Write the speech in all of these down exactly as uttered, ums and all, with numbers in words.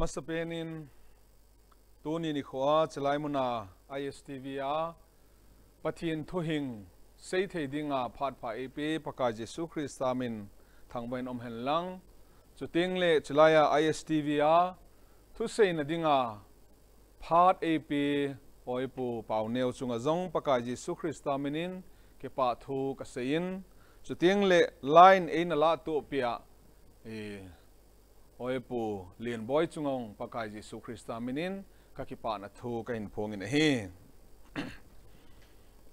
Masapen in tuni nikho a chilai muna I S T V a Pathen thu hing seithei dinga phat pha eipe Pakai Jesu Christa min thangvah in um hen lang. Chuteng le chilai a I S T V a thuseina dinga phat eipe Oipu Pauneo chunga jong Pakai Jesu Christa minin kipah thu kasei in, chuteng le line eina lahtoh pia, eh, Oipu Lianboi chunga jong Pakai Jesu Christa minin kakipahna thu kahin phong in ahi.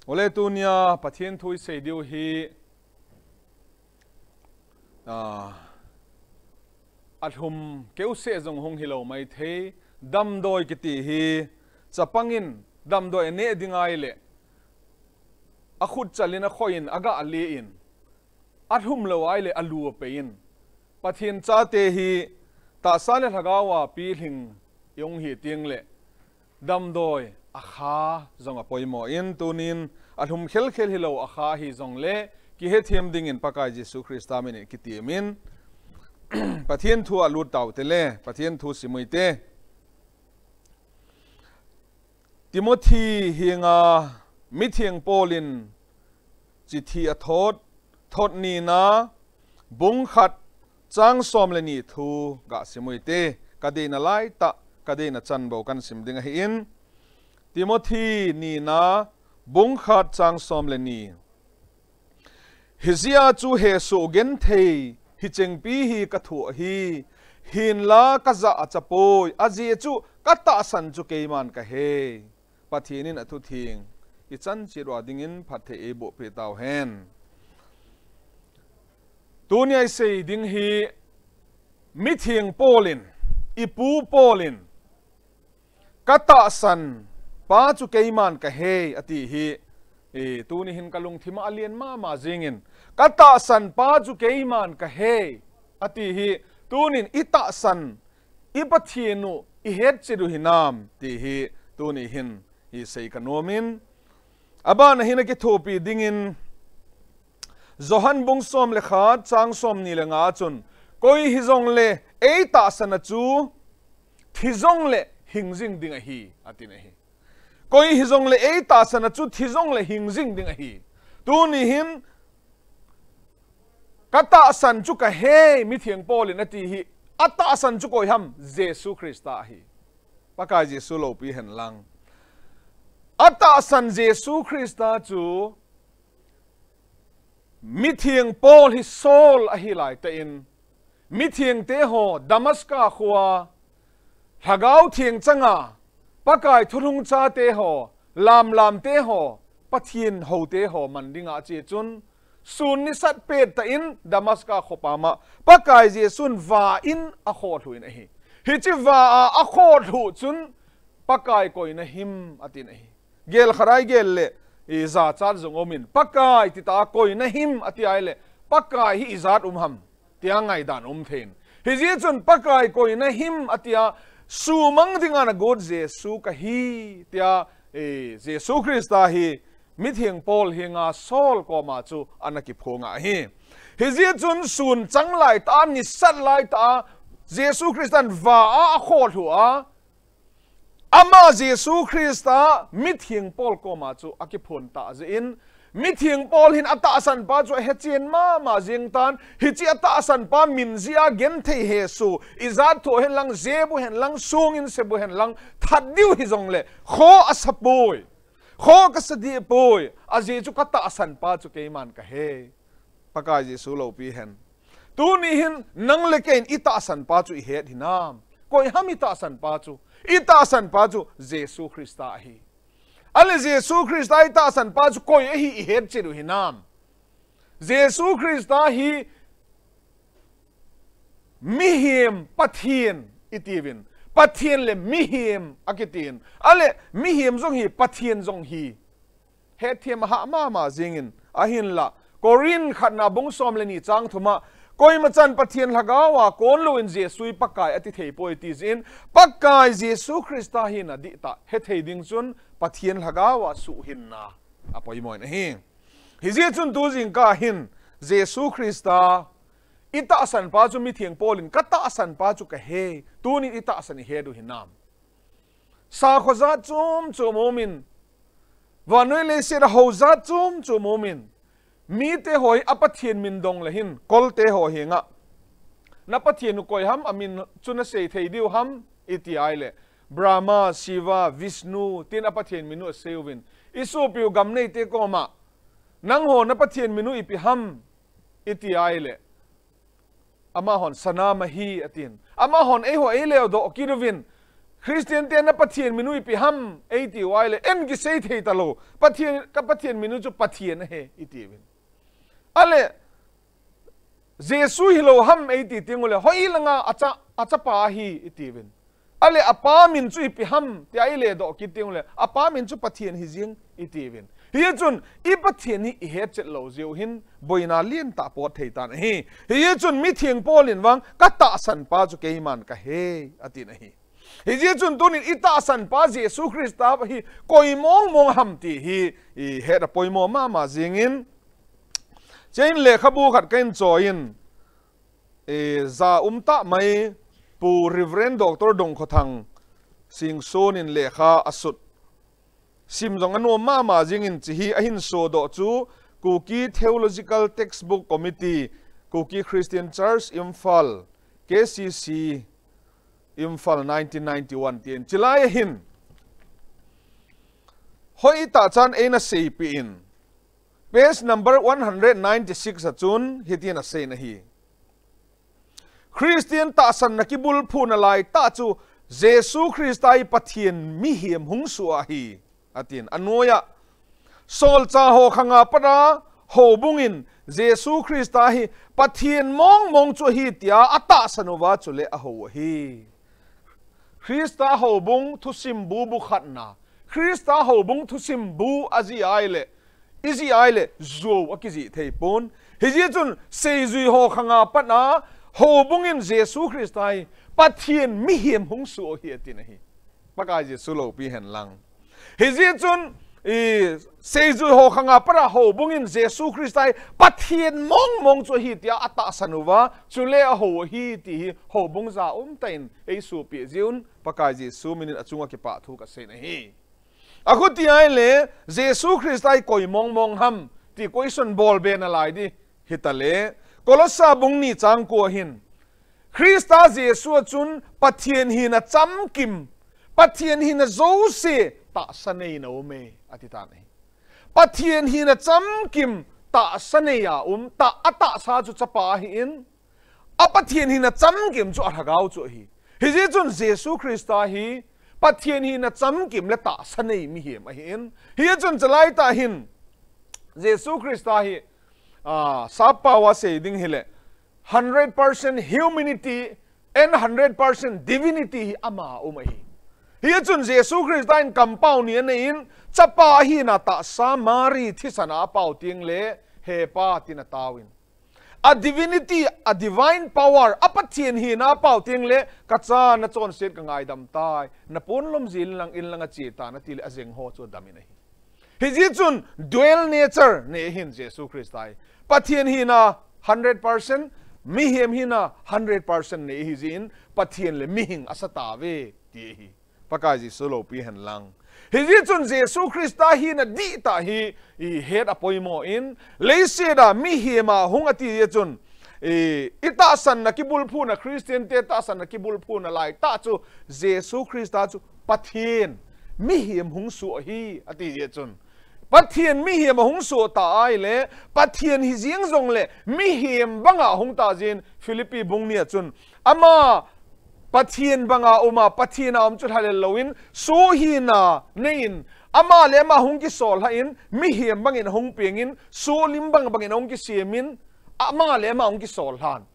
Ole tunia Pathen thu isei diu hi, ah, alhum keuseh jong hung hilou maithei, damdoi kiti hi, chapang in damdoi aneh ding ahile, akhut chal in akhoi in, aga ale in, alhum lou ahile alu apei in. Pathen chate hi tahsa le lhagao a pilhing i hung hi teng le, damdoi akha jong apoimo in, tunin alhum khelkhel hilou akha hijongle, kihethem dingin Pakai Jesu Christa minin kitem in, Pathen thu a lut taute le, Pathen thu sim uite. Timothy henga mitheng Paul in chithi athot, thot nina, bung khat, chang som le ni thu gasim uite, kadeina laitah, kadeina chan bou kahin sim ding ahi in. Timothy nina, bung khat, chang som le ni. Hijeh a chu hesoh genthei hichengpi hi kathoh ahi, hinla kajah achapoi, ajeh chu katahsan chu keiman kahei. Pathen in athutheng ichan cheh uva dingin phatthei eiboh peh tauhen. Tunia isei ding hi, mitheng Paul in, ipu Paul in, katahsan pa chu keiman kahei ati hi, eh, tuni hin kalungthim a alen mama jingin, katahsan pa chu keiman kahei ati hi, tunin itahsan, i Pathen u ihetchet u hinam ti hi, tuni hin isei kanom in, abana hin akithopi dingin, Johan bung som le khat, chang som ni le nga chun, koi hijongle eitahsan a chu, thi jongle hing jing ding ahi, atin ahi. Koi hijongle eitahsan a chu, thi jongle hing jing ding ahi. Tuni hin, katahsan chu kahei, mitheng Paul in ati hi, atahsan chu koi ham, Jesu Christa ahi. Pakai Jesu loupi hen lang. Atahsan Jesu Christa chu, mitheng Paul hi Saul ahi laitah in, mithengte ho Damascus khoa, Lhagao Theng changa, Pakai thulhung chate ho, lamlamte ho, Pathen houte ho man dinga ache chun, sun nisat pettah in Damascus khopa ma, Pakai Jesun va in akholhuh in ahi. Hiche va a akholhuh chun, Pakai koi nahim atin ahi. Gel khat a igel le, ijachat jong um in, Pakai tita koi nahim ati ahile, Pakai hi ijat um ham, tia ngaidan um thei in. Hijeh chun Pakai koi nahim atia, sumang dinga nagot Jesu kahi, tia, eh, Jesu Christa hi, mitheng Paul henga Saul koma chu ana kiphong ahi. Hijeh chun sun chang laitah a, nisat laitah a, Jesu Christan va a akholhuh a, ama Jesu Christa mitheng Paul koma chu akiphong tah jeh in, mitheng Paul hin atahsan pa chu ahechen mama jeng tan, hiche atahsan pa min jeh a genthei hesoh, ijat thoh hen lang, jep u hen lang, song in sep u hen lang, that diu hijongle, kho asapoi, kho kasa dehpoi, ajeh chu katahsan pa chu keiman kahei. Pakai Jesu loupi hen. Tuni hin nang le kei in itahsan pa chu ihet hinam? Koi ham itahsan pa chu? Itahsan pa chu Jesu Christa ahi. Ahile Jesu Christa itahsan pa chu koi ahi ihetchet u hinam? Jesu Christa hi mihem Pathen itiuvin, Pathen le mihem akitin. Ahile mihem jong hi, Pathen jong hi. Hetthem ahah mama jingin, ahinla, Corinth khatna bung som le ni chang thum a, koima chan Pathen Lhagao a kon louvin Jesu hi Pakai ati theipoi ti jeh in, Pakai Jesu Christa hina dihtah hethei ding chun Pathen Lhagao a suhhinna apoimo in ahi. Hijeh chun tu jingkah hin Jesu Christa I tahsan pa chu mitheng Paul in, ka tahsan pa chu ka he, tunin i tahsan i he diu hinam. Sakho jat chom chom umin, vannoi leiset a ho jat chom chom umin, mite ho hi a Pathian min dong le hin, kolte ho hi nga. Na Pathian u koi ham, a min chu na sei thei diu ham, i ti ai le. Brahma, Shiva, Vishnu, tin a Pathian min u a sei uvin. I sopiu gam neite koma. Nangho na Pathian min u ipi ham, i ti ai le. Amahon Sanam ahi, a tin. Amahon eiho ei leo doh kit uvin. Christian te na Pathian min u ipi ham, ei ti uai le. En kisei thei ta lo. Pathian, ka Pathian min u chu Pathian ahi, i ti uvin. Ale, Jesu hi lo ham ei ti ting ule. Hoi langa a cha, a chapa ahi, i ti uvin. Ale a pa min chu ipi ham, tia i le doh kit ting le, a pa min chu Pathian hi jing i ti uvin. Hi chun, i Pathian hi i het chet lo jeh u hin, boina lien tah pot thei tan ahi. Hi chun, mitheng Paul in vang, ka tahsan pa chu keiman ka he, a tin ahi. Hi jeh chun tunin i tahsan pa Jesu Christa hi koi mong mong ham ti hi, i het a poimo mama jingin. Chein lekhabu khat ka in choi in, e, ja um tah mai Pu Reverend Doctor Dongkhothang Singson in lekha a sut. Sim jong a nuam mama jingin chi hi a hin so doh chu Kuki Theological Textbook Committee, Kuki Christian Church Imphal, K C C Imphal nineteen ninety-one tin. Chilai a hin. Hoi tah chan eina seipi in. Page number one hundred ninety-six a chun hitin a sei na hi. Christian tahsan na kibulphu na lai tah chu Jesu Christa hi Pathian mihem hung suh ahi. A tin, a nuai a. Solchah ho khanga pat a, houbung in Jesu Christa hi Pathian mong mong chu ahi tia a tahsan uva chule a hou ahi. Christa houbung thusim bu bu khatna. Christa houbung thusim bu a ji ai le, i ji ai le, zuo a kiji thei pon. Hi ji chun seijui ho khanga pat a, houbung in Jesu Christa hi Pathian mihem hung suh ahi a tin ahi. Pakai Jesu loupi hen lang. Hi ji chun, i, seijui ho khanga pat a houbung in Jesu Christa hi Pathian mong mong chu ahi tia a tahsan uva, chule a hou ahi ti hi houbung ja um tah in ei suhpi jiun Pakai Jesu min in a chunga kipa thu ka sei na hi. A khuti ai le, Jesu Christa hi koi mong mong ham ti question bol be na lai di. Hi ta le, Kolosa bung ni chang ko hin, Christa Jesu a chun Pathian hina chamkim, Pathian hina jouse tahsa nei na um e, a ti tan ahi. Pathian hina chamkim tahsa nei a um, tah, a tahsa chu chapa ahi in, a Pathian hina chamkim chu a lhagao chu ahi. Hi ji chun Jesu Christa hi Pathian hina chamkim le tahsa nei mihem ahi in. Hi chun chalai tah hin Jesu Christa hi, a, sap pau a sei ding hi le, hundred percent humanity and hundred percent divinity hi ama um ahi. Hi chun Jesu Christa in kampau ni a nei in, chapa ahina tahsa Mari thisan a a pau ting le, he pa tin a tao in. A divinity, a divine power, a Pathian hina a pau ting le, ka cha na chonset ka ngaidam tai, na pon lom jin lang in lang a chi ta na ti le a jeng ho chu a dam in ahi. Hi ji chun dual nature nei hin Jesu Christa hi. Pathian hina hundred percent, mihem hina hundred percent nei hi jin Pathian le mihing a sa ta ve ti hi. Pakai Jesu loupi hen lang. Hi ji chun Jesu Christa hina dih tah hi i het a poimo in, leiset a mihem a hung a ti ji chun, i, i tahsan na kibulphu na Christian te tahsan na kibulphu na lai tah chu Jesu Christa chu Pathian mihem hung suh ahi a ti ji chun. Pathian mihem a hung suh ta ai le, Pathian hi jing jong le, mihem banga hung ta jin Philippi bung ni a chun. Ama Pathian banga um a, Pathian a um chu lhalel lo in, suh hina nei in, ama le ama hung kisol hla in, mihem bangin hung peng in, suh lim bang bangin hung kisem in, ama le ama hung kisol hlan.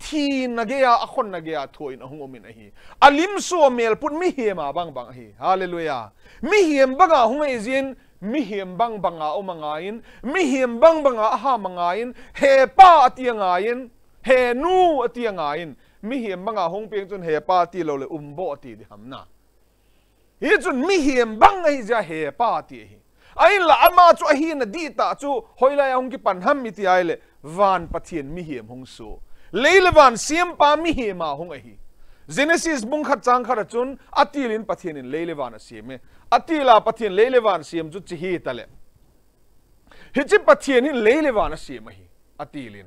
Thina gei a, a khonna gei a, thuin a hung um in ahi. A lim suh a mel put mihem a bang bang ahi. Hallelujah. Mihem banga hung ahi jin, mihem bang banga um a ngai in, mihem bang banga a ham a ngai in, he pa a ti a ngai in, he nu a ti a ngai in, mihem banga hung peng chun he pa ti lo le um bo a ti di ham na. Hi chun mihem bang ahi jia he pa ti ahi. Ahin la ama chu ahina dih tah chu hoilai a hung kipan ham i ti ai le van Pathian mihem hung suh. Lei le van siampa mihem a hung ahi. Genesis bung khat chang khat a chun, atilin Pathian in lei le van asem e. Atila Pathian lei le van siam chu chi hi tale. Hiche Pathian hin lei le van asem ahi. Atilin.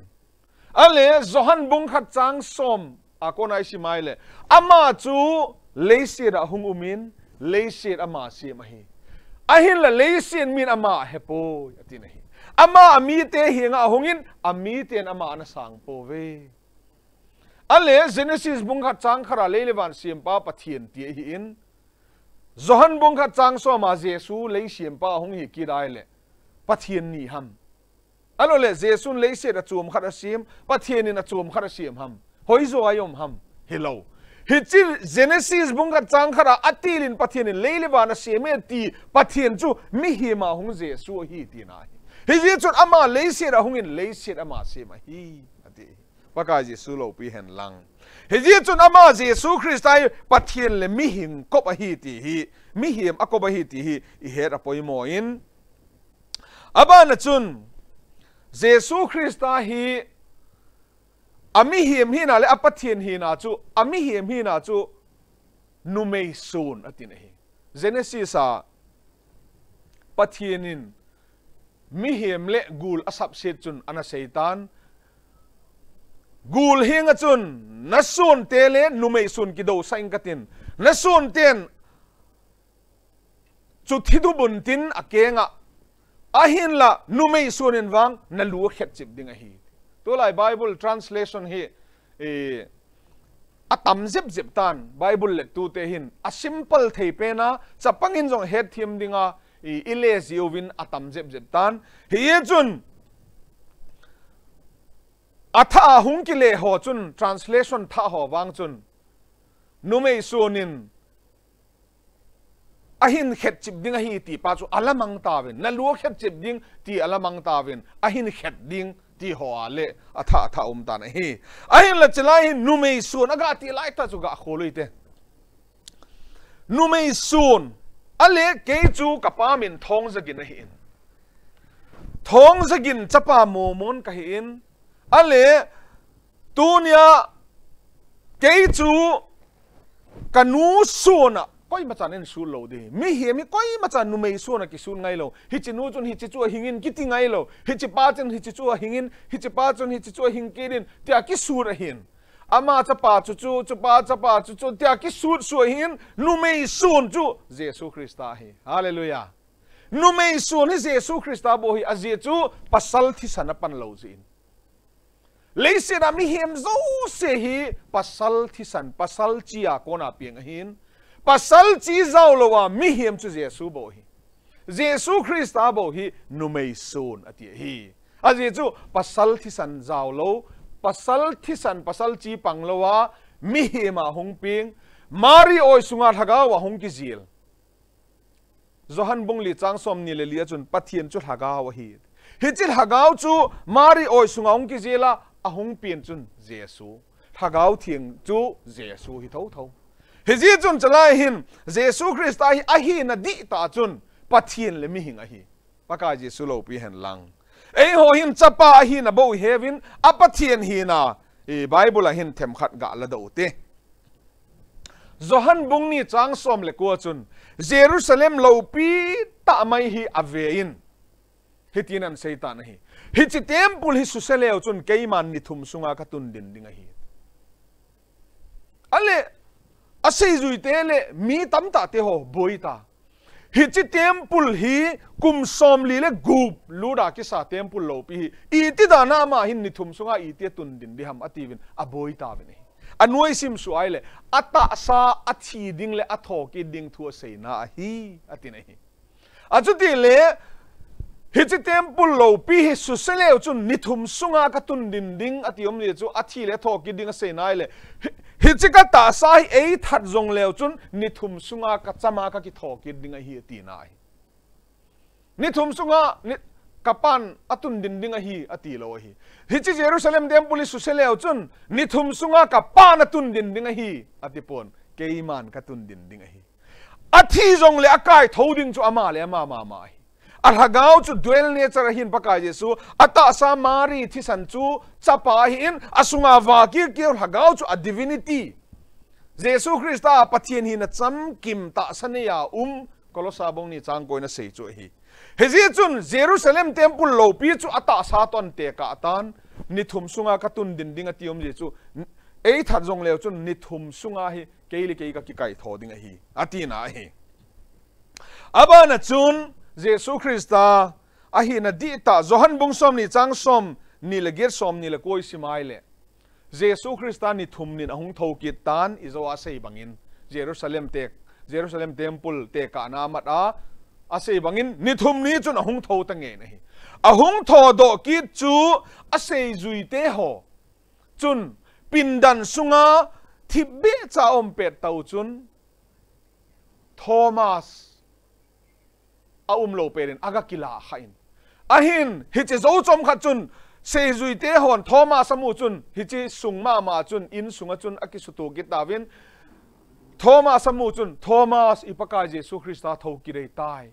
Ale, Johan bung khat chang som a kona isim a ile. Ama chu leiset a hung umin, leiset ama sem ahi. Ahinla leiset min ama ahepoi, atin ahi. Ama amite henga ahungin, amiten ama ana sang pouve. Ale, Genesis bung khat chang khat a lei le van siampa Pathian ti ahin. Johan bung khat chang som a Jesu lei siampa ahung hi kit a ile. Pathian ni ham. Alole, Jesun leiset a chom khat asem, Pathian in a chom khat asem ham. Hoijo a i-um ham. Hilou. Hiche Genesis bung khat chang khat a atilin Pathian in lei le van asem e ti, Pathian chu mihem a hung Jesu ahi tina ahi. Hijeh chun ama leiset a hungin leiset ama sem ahi. Ati. Pakai Jesu loupi hen lang. Hijeh chun ama Jesu Christa hi Pathian le mihem kop ahi ti hi, mihem a kop ahi ti hi, i het a poimo in. Abana chun, Jesu Christa hi, a mihem hina le a Pathian hina chu, a mihem hina chu, numei son atin ahi. Genesis a, Pathian in, mihem le gul asapset chun ana seitan. Gul henga chun, na sonte le numei son kidou sah ing katin. Na sonten chu thidubun tin akenga. Ahinla, numei son in vang, na lu akhetchip ding ahi. Tulai Bible translation hi, eh, atam jep jep tan, Bible lettute hin, a simple thei pena, chapangin jong hetthem dinga, i, i le jiuvin atam jep jep tan. Hijeh chun, athah a hung kile ho chun, translation thah ho vang chun, numei son in, ahin khetchip ding ahi ti pa chu alamang tauvin, na lu akhetchip ding ti alamang tauvin, ahin khet ding ti ho a le athah athah um tan ahi. Ahinla chulai hin numei son aga ti lai ta chu ga khol u hite. Numei son, ale kei chu kapa min Thongjagin ahin. Thongjagin chapa momon kahin. Ale, tunia, kei chu, kanu sona, koimachan eisut lou ding. Mihem hi koimachan numei sona kisut ngailou. Hiche nu chun hiche chu ahingin kiti ngailou. Hiche pa chun hiche chu ahingin, hiche pa chun hiche chu ahing kitin, tia kisut ahin. Ama chapa chu chu, chupa chapa chu chu, tia kisut sut ahin, numei son chu, Jesu Christa ahi. Hallelujah. Numei son hi Jesu Christa bou ahi, ajeh chu pasal thisan apan lou jeh in. Leiset a mihem jouse hi pasal thisan, pasal chi a kona peng ahin. Pasal chi jaolou a mihem chu Jesu bou ahi. Jesu Christa bou hi numei son ati ahi. Ajeh chu pasal thisan jaolou, pasal thisan, pasal chi panglou a mihem a hung peng. Mari oi sunga lhagao a hung kijil. Johan bung li chang somni le li a chun Pathian chu lhagao ahi. Hiche lhagao chu Mari oi sunga hung kijil a, ahung pen chun Jesu. Lhagao Theng chu Jesu hi thotho. Hijeh chun chulai hin Jesu Christa hi ahina dihtah chun Pathian le mihing ahi. Pakai Jesu loupi hen lang. Eiho hin chapa ahina bou iheuvin, a Pathian hina, i Bible a hin themkhat ga ladoh u hite. Johan bung ni chang som le ko a chun, Jerusalem loupi tah mai hi avein, hitin ahin seitan ahi. Hiche temple hi suse leu chun keiman ni thum sunga katun din ding ahi. Ale, aseijuite le mi tamtah te ho boi ta. Hiche temple hi kum somli le gup lut a kisa temple loupi hi. Iti dan a ama hin ni thum sunga iti atun din ding ham atiuvin aboi tauvin ahi. Anoisim suh a ile, atahsa athi ding le athokit ding thu aseina ahi, atin ahi. Achuti le, hiche temple loupi hi suse leu chun ni thum sunga katun din ding ati um le chu athi le athokit ding aseina ile. Hi, hiche katahsa hi eithat jong leu chun ni thum sunga kachama kakithokit ding ahi atina ahi. Ni thum sunga ni, kapan atun din ding ahi atilou ahi. Hiche Jerusalem temple hi suse leu chun ni thum sunga kapan atun din ding ahi atipon. Keiman katun din ding ahi. Athi jong le akaithou ding chu ama le ama mama ahi. A lhagao chu dual nature ahin Pakai Jesu, atahsa Mari thisan chu chapa ahin, asunga vah kikeu lhagao chu a divinity. Jesu Christa Pathen hina chamkim tahsa neiya um, Kolosa bung ni chang ko in asei chu ahi. Hijeh chun Jerusalem temple loupi chu atahsa toh atekah tan, ni thum sunga katun din ding ati um jeh chu, eithat jongleu chun ni thum sunga hi kei le kei kakikaitho ding ahi, atina ahi. Abana chun Jesu Christa ahina dihtah, Johan bung somni chang somni le get, somni le ko isim uleh, Jesu Christa ni thum nin ahung thou kit tan, ijou a asei bangin, Jerusalem te, Jerusalem temple tekahna amat a, asei bangin ni thum ni chun ahung thou ta ngen ahi. Ahung thoudoh kit chu aseijuite ho chun pindan sunga thipbeh cha aum pet tah u chun Thomas aumlou pet in aga kilah kha in. Ahin, hiche jou chomkhat chun, seijuite hon Thomas amu chun, hiche sung mama chun, in sunga chun akisuto kit tauvin, Thomas amu chun, Thomas, i Pakai Jesu Christa thou kit ahitai,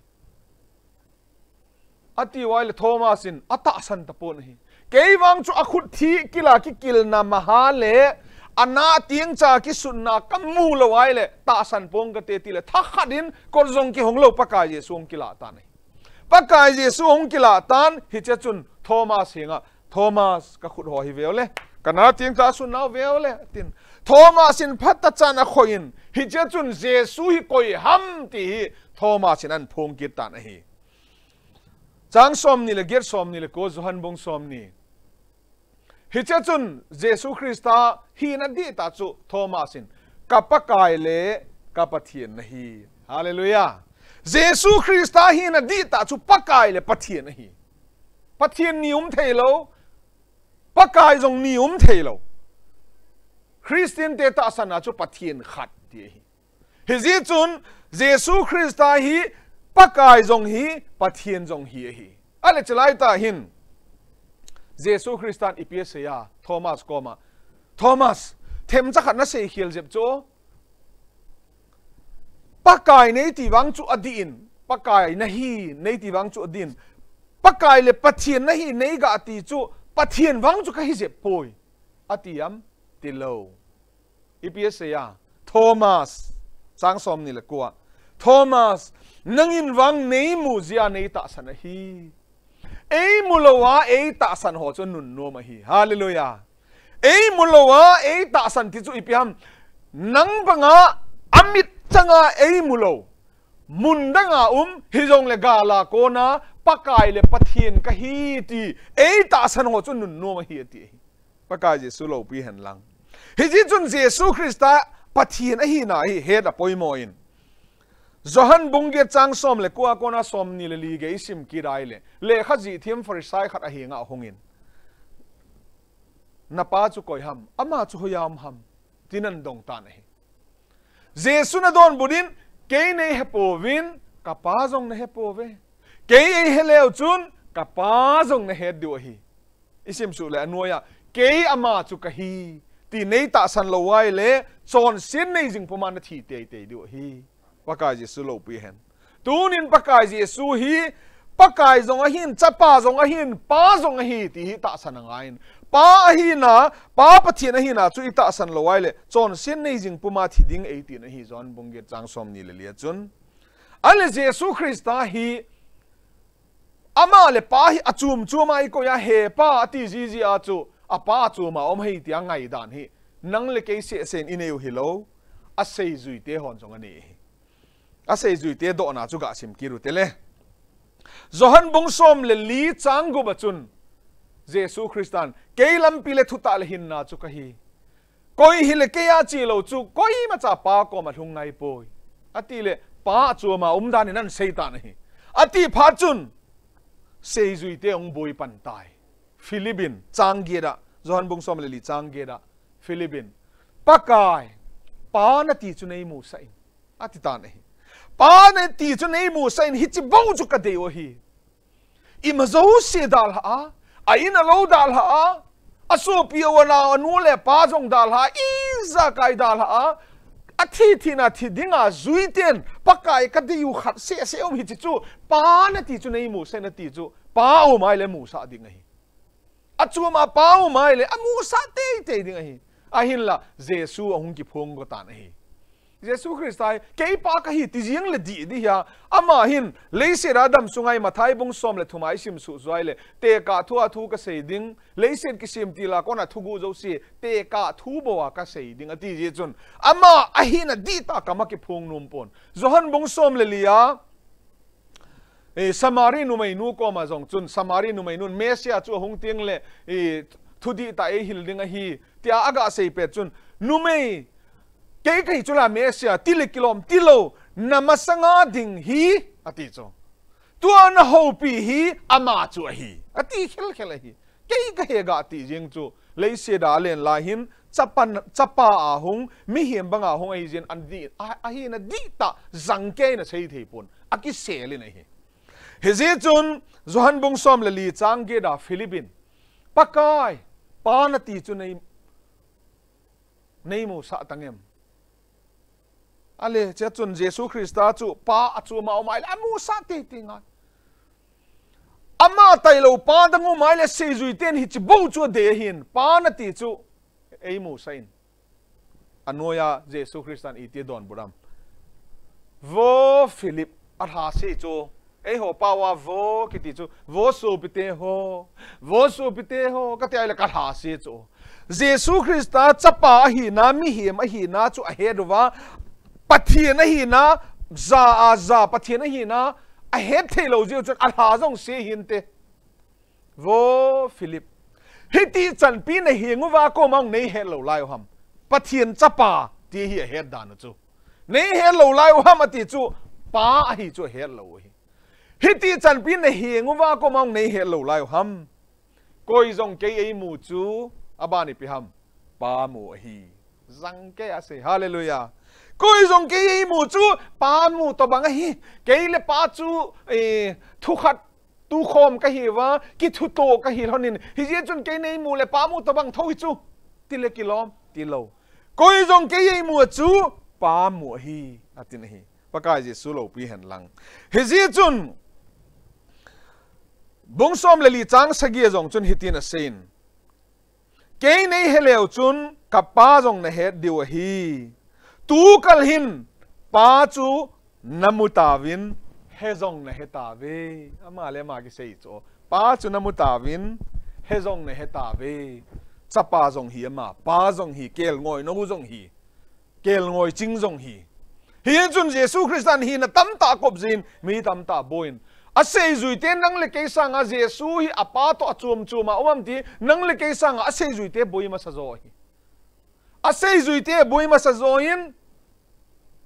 ati uleh Thomas in atahsan tapon ahi. Kei vang chu akhut thi kila kikilna maha le, ana tengcha kisutna kamu lou uleh tahsan pong kate tile, thakhat in kot jong kihong lou Pakai Jesu ahung kilah tan ahi. Pakai Jesu ahung kilah tan, hiche chun Thomas henga, Thomas, kakhut ho hi veule, kana tengcha sutnau veule, tin. Thomas in phatechan akhoh in, hiche chun Jesu hi koi ham ti hi Thomas in ahin phong kit tan ahi. Chang somni le get, somni le ko, Johan bung somni. Hiche chun Jesu Christa hina dihtah chu Thomas in, ka Pakai le ka Pathen nahi. Hallelujah. Jesu Christa hina dihtah chu Pakai le Pathen ahi. Pathen ni um thei lou, Pakai jong ni um thei lou. Christian te tahsan a chu Pathen khat ti ahi. Hijeh chun Jesu Christa hi Pakai jong hi, Pathen jong hi ahi. Ahile chulai tah hin Jesu Christan ipi asei a, Thomas koma, Thomas, themcha khat nasei khel jep chu. Pakai neiti vang chu adih in, Pakai nahi neiti vang chu adih in, Pakai le Pathen nahi neiga ti chu, Pathen vang chu kahi jep poi, ati am? Tilou. Ipi asei a, Thomas, chang somni le ko a, Thomas, nangin vang neimu jeh a neitahsan ahi. Eimu lou a eitahsan ho chu nunnom ahi. Hallelujah. Eimu lou a eitahsan ti chu ipi ham? Nang banga amit changa eimu lou, mun danga um, hijongle gal a kona Pakai le Pathen kahi ti eitahsan ho chu nunnom ahi ati ahi. Pakai Jesu loupi hen lang. Hijeh chun Jesu Christa Pathen ahina hi het apoimo in. Johan bung get chang som le ko a kona somni le li gei isim kit uleh, lekha jih them Pharisai khat ahenga ahung in, napa chu koi ham, ama chu hoiya um ham, tin ahin dong tan ahi. Jesun adonbut in, kei neihe pouvin, ka Pa jong nahe pouve. Kei eihe leu chun, ka Pa jong nahet diu ahi. Isim suh le anoiya, kei ama chu kahi ti neitahsan lou uleh, chonset nei jing puma nathi teitei diu ahi. Pakai Jesu loupi hen. Tunin Pakai Jesu hi, Pakai jong ahin, Chapa jong ahin, Pa jong ahi, ti hi tahsan angaiyin. Pa ahina, Pa Pathen ahina chu itahsan lou uleh, chonset nei jing puma thi ding eitin ahi, Johan bung get chang somni le li a chun. Ahile Jesu Christa hi, ama le Pa hi achom choma ikoi a, he Pa ati jiji a chu, a Pa achoma um ahi tia ngaidan hi, nang le kei sehseh in inei u hilou, aseijuite hon jong anei ahi. Aseijuite dohna chu gasim kit u tele. Johan bung som le li chang gup a chun, Jesu Christan, kei lampi le thutah le hinna chu kahi. Koi hile keiya chelou chu, koimacha Pa koma lhung ngai poi, ati le, Pa achoma um dan in ahin sei tan ahi. Ati phat chun, seijuite ahung boi pan tai. Philip in, chang get a, Johan bung som le li chang get a, Philip in, Pakai, Pa nati chu neimusah in, ati tan ahi. Pa nati chu neimusah in, hiche bou chu kadei u ahi. Ima jouse dalha a, a in a lou dalha a, asopi a u anao anu le apa jong dalha a, ijakai dalha a, athi thina thi dinga juiten, Pakai kadei u khat sehseh um hiche chu, Pa nati chu neimusah in ati chu, Pa aum ahile musah ding ahi. Achom a Pa aum ahile amusah teitei ding ahi. Ahinla, Jesu ahung kiphong go tan ahi. Jesu Christa hi, kei Pa kahi ti jeng le dih dih hia, ama hin, leiset a adam sunga hi Mathai bung som le thum a isim suh suh ahile, tekah thu a thu kasei ding, leiset kisem til a kona thuguh jouse, tekah thu bou a kasei ding ati jeh chun, ama ahina dihtah kama kiphong nom pon. Johan bung som le li a, eh, Samari numeinu koma jong chun, Samari numeinun, Messiah chu ahung teng le, eh, thu dihtah eihil ding ahi, tia aga sei pet chun, numei, kei kahi chu la Messiah, ti le kilom, tilou, na masanga ding hi, ati chu. Tua nahoupi hi, ama chu ahi, ati khelkhel ahi. Kei kahe ga ti jeng chu, leiset a alen lai hin, chapa, chapa ahung, mihem banga hung ahi jeh in, a, ahina dihtah, jangkei in asei thei pon, akisel in ahi. Hijeh chun, Johan bung som le li chang get a Philip in, Pakai, Pa nati chu nei, neimusah tang em? Ale, chea chun Jesu Christa chu Pa achom a aum ahile amusah teitei ngai. Ama tailou Pa dang aum ahile seijui ten hiche bou chu adei ahin, Pa nati chu eimusah in. Anoiya Jesu Christan iti donbut am? Vo Philip, alhase chu. Eiho pao a vo kiti chu, vo sopite ho, vo sopite ho, kati ahile kalhase chu. Jesu Christa chapa ahina, mihem ahina chu ahet uva, Pathen ahina, ja a ja, Pathen ahina, ahet theilou jeh chun alha jong se hinte. Vo Philip, hiti chanpi naheng uva koima hung neihet lou lai u ham? Pathen chapa ti hi ahet dan u chu. Neihet lou lai u ham ati chu, Pa ahi chu ahet lou u ahi. Hiti chanpi naheng uva koima hung neihet lou lai u ham? Koi jong kei eimu chu, aban ipi ham? Pa mu ahi. Jangkei a sei, hallelujah. Koi jong kei eimu chu, Pa mu tobang ahi. Kei le Pa chu, eh, thukhat tukhom kahiuva, kithuto kahi lhonin, hijeh chun kei neimu le Pa mu tobang thou hi chu, ti le kilom, tilou. Koi jong kei eimu a chu, Pa mu ahi, atin ahi. Pakai Jesu loupi hen lang. Hijeh chun, bung som le li chang sagi a jong chun hitin aseiyin, Kei neihe leu chun, ka Pa jong nahet diu ahi. Tukal hin, Pa chu namu tauvin, he jong nahe tauve. Ama le ama kisei chu. Pa chu namu tauvin, he jong nahe tauve. Chapa jong hi ama, Pa jong hi, kelngoi nou jong hi. Kelngoi ching jong hi. Hichun Jesu Christan hina tamtah akop jin, mi tamtah boiyin. Aseijuite nang le kei sanga Jesu hi apa toh achom chom a um am ti, nang le kei sanga aseijuite boi masa jo hi. Aseijuite boi masa join,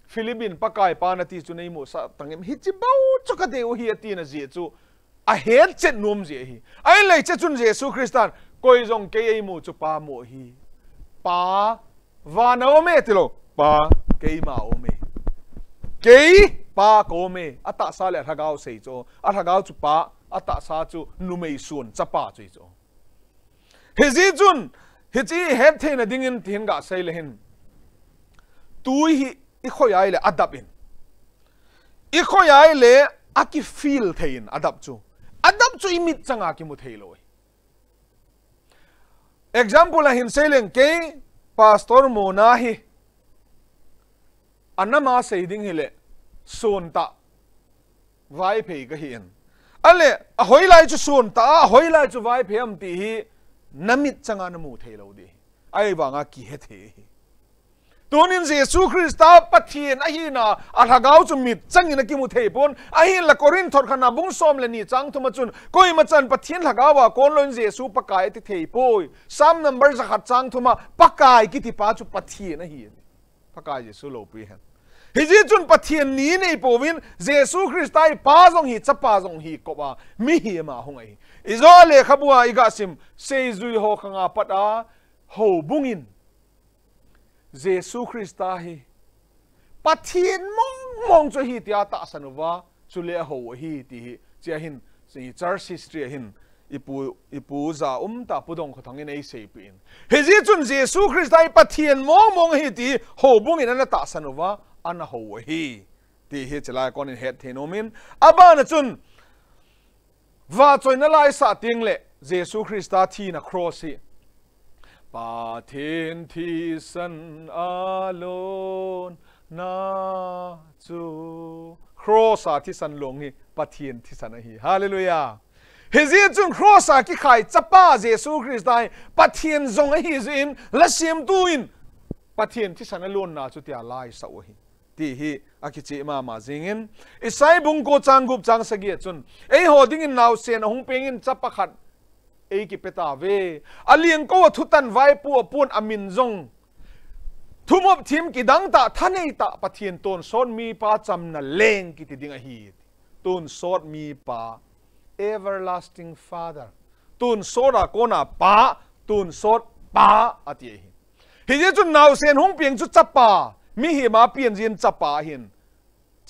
Philip in Pakai Pa nati chu neimusah tang em, hiche bou chu kadei u ahi atina jeh chu, ahet chet nom jeh ahi. Ahin leiset chun Jesu Christan, koi jong kei eimu chu Pa mu ahi. Pa, vana um e tilou. Pa, keima um e. Kei, Pa ka um e. Atahsa le alhagao sei chu. Alhagao chu Pa, atahsa chu numei sun, chapa chu ahi chu. Hijeh chun, hiche ihet theina dingin tihin gasei le hin. Tui hi ikhoi a ahile adap in. Ikhoi a ahile akifeel thei in adap chu. Adap chu imit changa kimu thei lou. Example a hin sei leng kei Pastor Mona hi. Anama sei ding hile, sontah Vaiphei kahi in. Ahile, ahoilai chu sontah, ahoilai chu Vaiphei am ti hi, namit changa namu thei lou ding. Ahivanga kihe thei hi. Tunin Jesu Christa Pathen ahina, alhagao chu mit changin akimu thei pon, ahinla Corinth thot khatna bung som le ni chang thum a chun, koima chan Pathen lhagao a kon louvin Jesu Pakai ati thei poi. Psalm number jakhat chang thum a, Pakai kiti pa chu Pathen ahi. Pakai Jesu loupi hen. Hijeh chun Pathen ni nei pouvin, Jesu Christa hi Pa jong hi, Chapa jong hi, kop a, mihem a hung ahi. Ijo lekhabu a iga sim, seijui ho khanga pat a, houbung in. Jesu Christa hi, Pathen mong mong chu ahi tia tahsan uva, chule ahou ahi ti hi, chia hin, si church history a hin, ipu, ipu ja um tah Pu Dongkhothang in eiseipeh in. Hijeh chun Jesu Christa hi Pathen mong mong ahi ti houbung in ana tahsan uva, ana hou ahi. Ti hi chilai konin hetthei nomin. Abana chun, vachoina laisah teng le, Jesu Christa thina cross hi. Pathen thisan a lonna chu. Cross a thisan long hi, Pathen thisan ahi. Hallelujah. Hijeh chun cross a kikhai chapa Jesu Christa hi, Pathen jong ahi jeh in, lasemtu in, Pathen thisan a lonna chu tia laisah u ahi. Ti hi akicheh mama jingin, Isai bung ko chang gup chang sagi a chun, eiho dingin naosen ahung pengin chapa khat eikipetauve. Alengkou a thutan vaipo apon amin jong, thumop thim kidang tah, thanei tah, Pathen tonsot mipa chamna leng kiti ding ahi. Tonsot mipa, everlasting Father. Tonsot a kona pa, tonsot pa ati ahi. Hijeh chun naosen hung peng chu chapa, mihem a pian jin chapa ahin.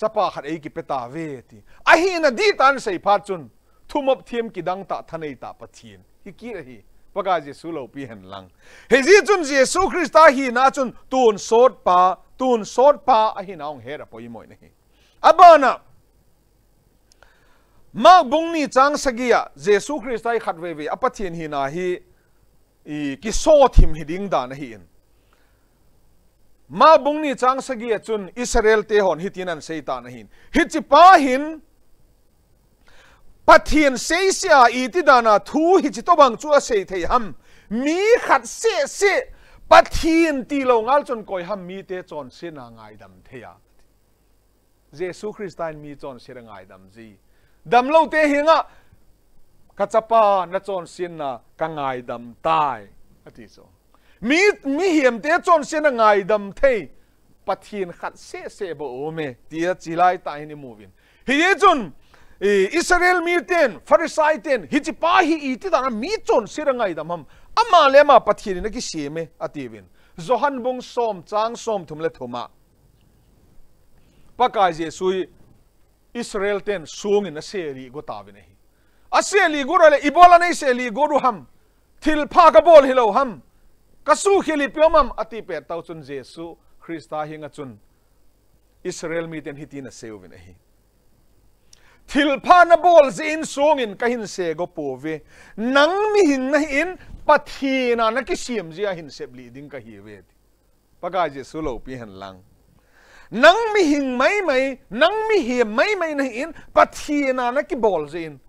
Chapa khat eikipetauve ti. Ahina dihtah in seiphat chun, thumop thim kidang tah, thanei tah Pathen. Hikit ahi. Pakai Jesu loupi henlang. Hijeh chun Jesu Christa hina chun tonsot pa, tonsot pa ahina hung het apoimo in ahi. Abana, Mark bung ni chang sagi a, Jesu Christa hi khatvei vei a Pathen hina hi, i, kisothim hiding dan ahin. Mark bung ni chang sagi a chun Israel te hon hitin ahin seitan ahin. Hichepa hin, Pathen seisea iti dana thu hiche tobang chu asei thei ham. Mi khat seh seh, Pathen tilou ngal chun koi ham mite chonsetna ngaidam thei a. Jesu Christa in mi chonset angaidam ji. Damlou te henga, kachapa nachonsetna kangaidam tai. Ati chu. Mi, mihem te chonsetna ngaidam thei. Pathen khat seh seh bou aume. Tia chilai tah hin imuvin. Hijeh chun, i, Israel miten, Pharisai ten, hichepa hi iti dana mi chonset angaidam ham. Ama le ama Pathen in akisem e, atiuvin. Johan bung som chang somthum le thum a. Pakai Jesu hi Israel ten songin aselih go tauvin ahi. Aselih go le, ibola neiselih go u ham. Thilpha kabol hilou ham. Kasukhel ipi um ham ati pet tah chun Jesu Christa henga chun Israel miten hitin aseiyuvin ahi. Thilpha nabol jeh in songin kahin se go pouve. Nang mihem nahin Pathen a nakisem jeh a hin seplih ding kahiuve. Pakai Jesu loupi henlang. Nang mihem maimai, nang mihem maimai nahin, Pathen a nakibol jeh in.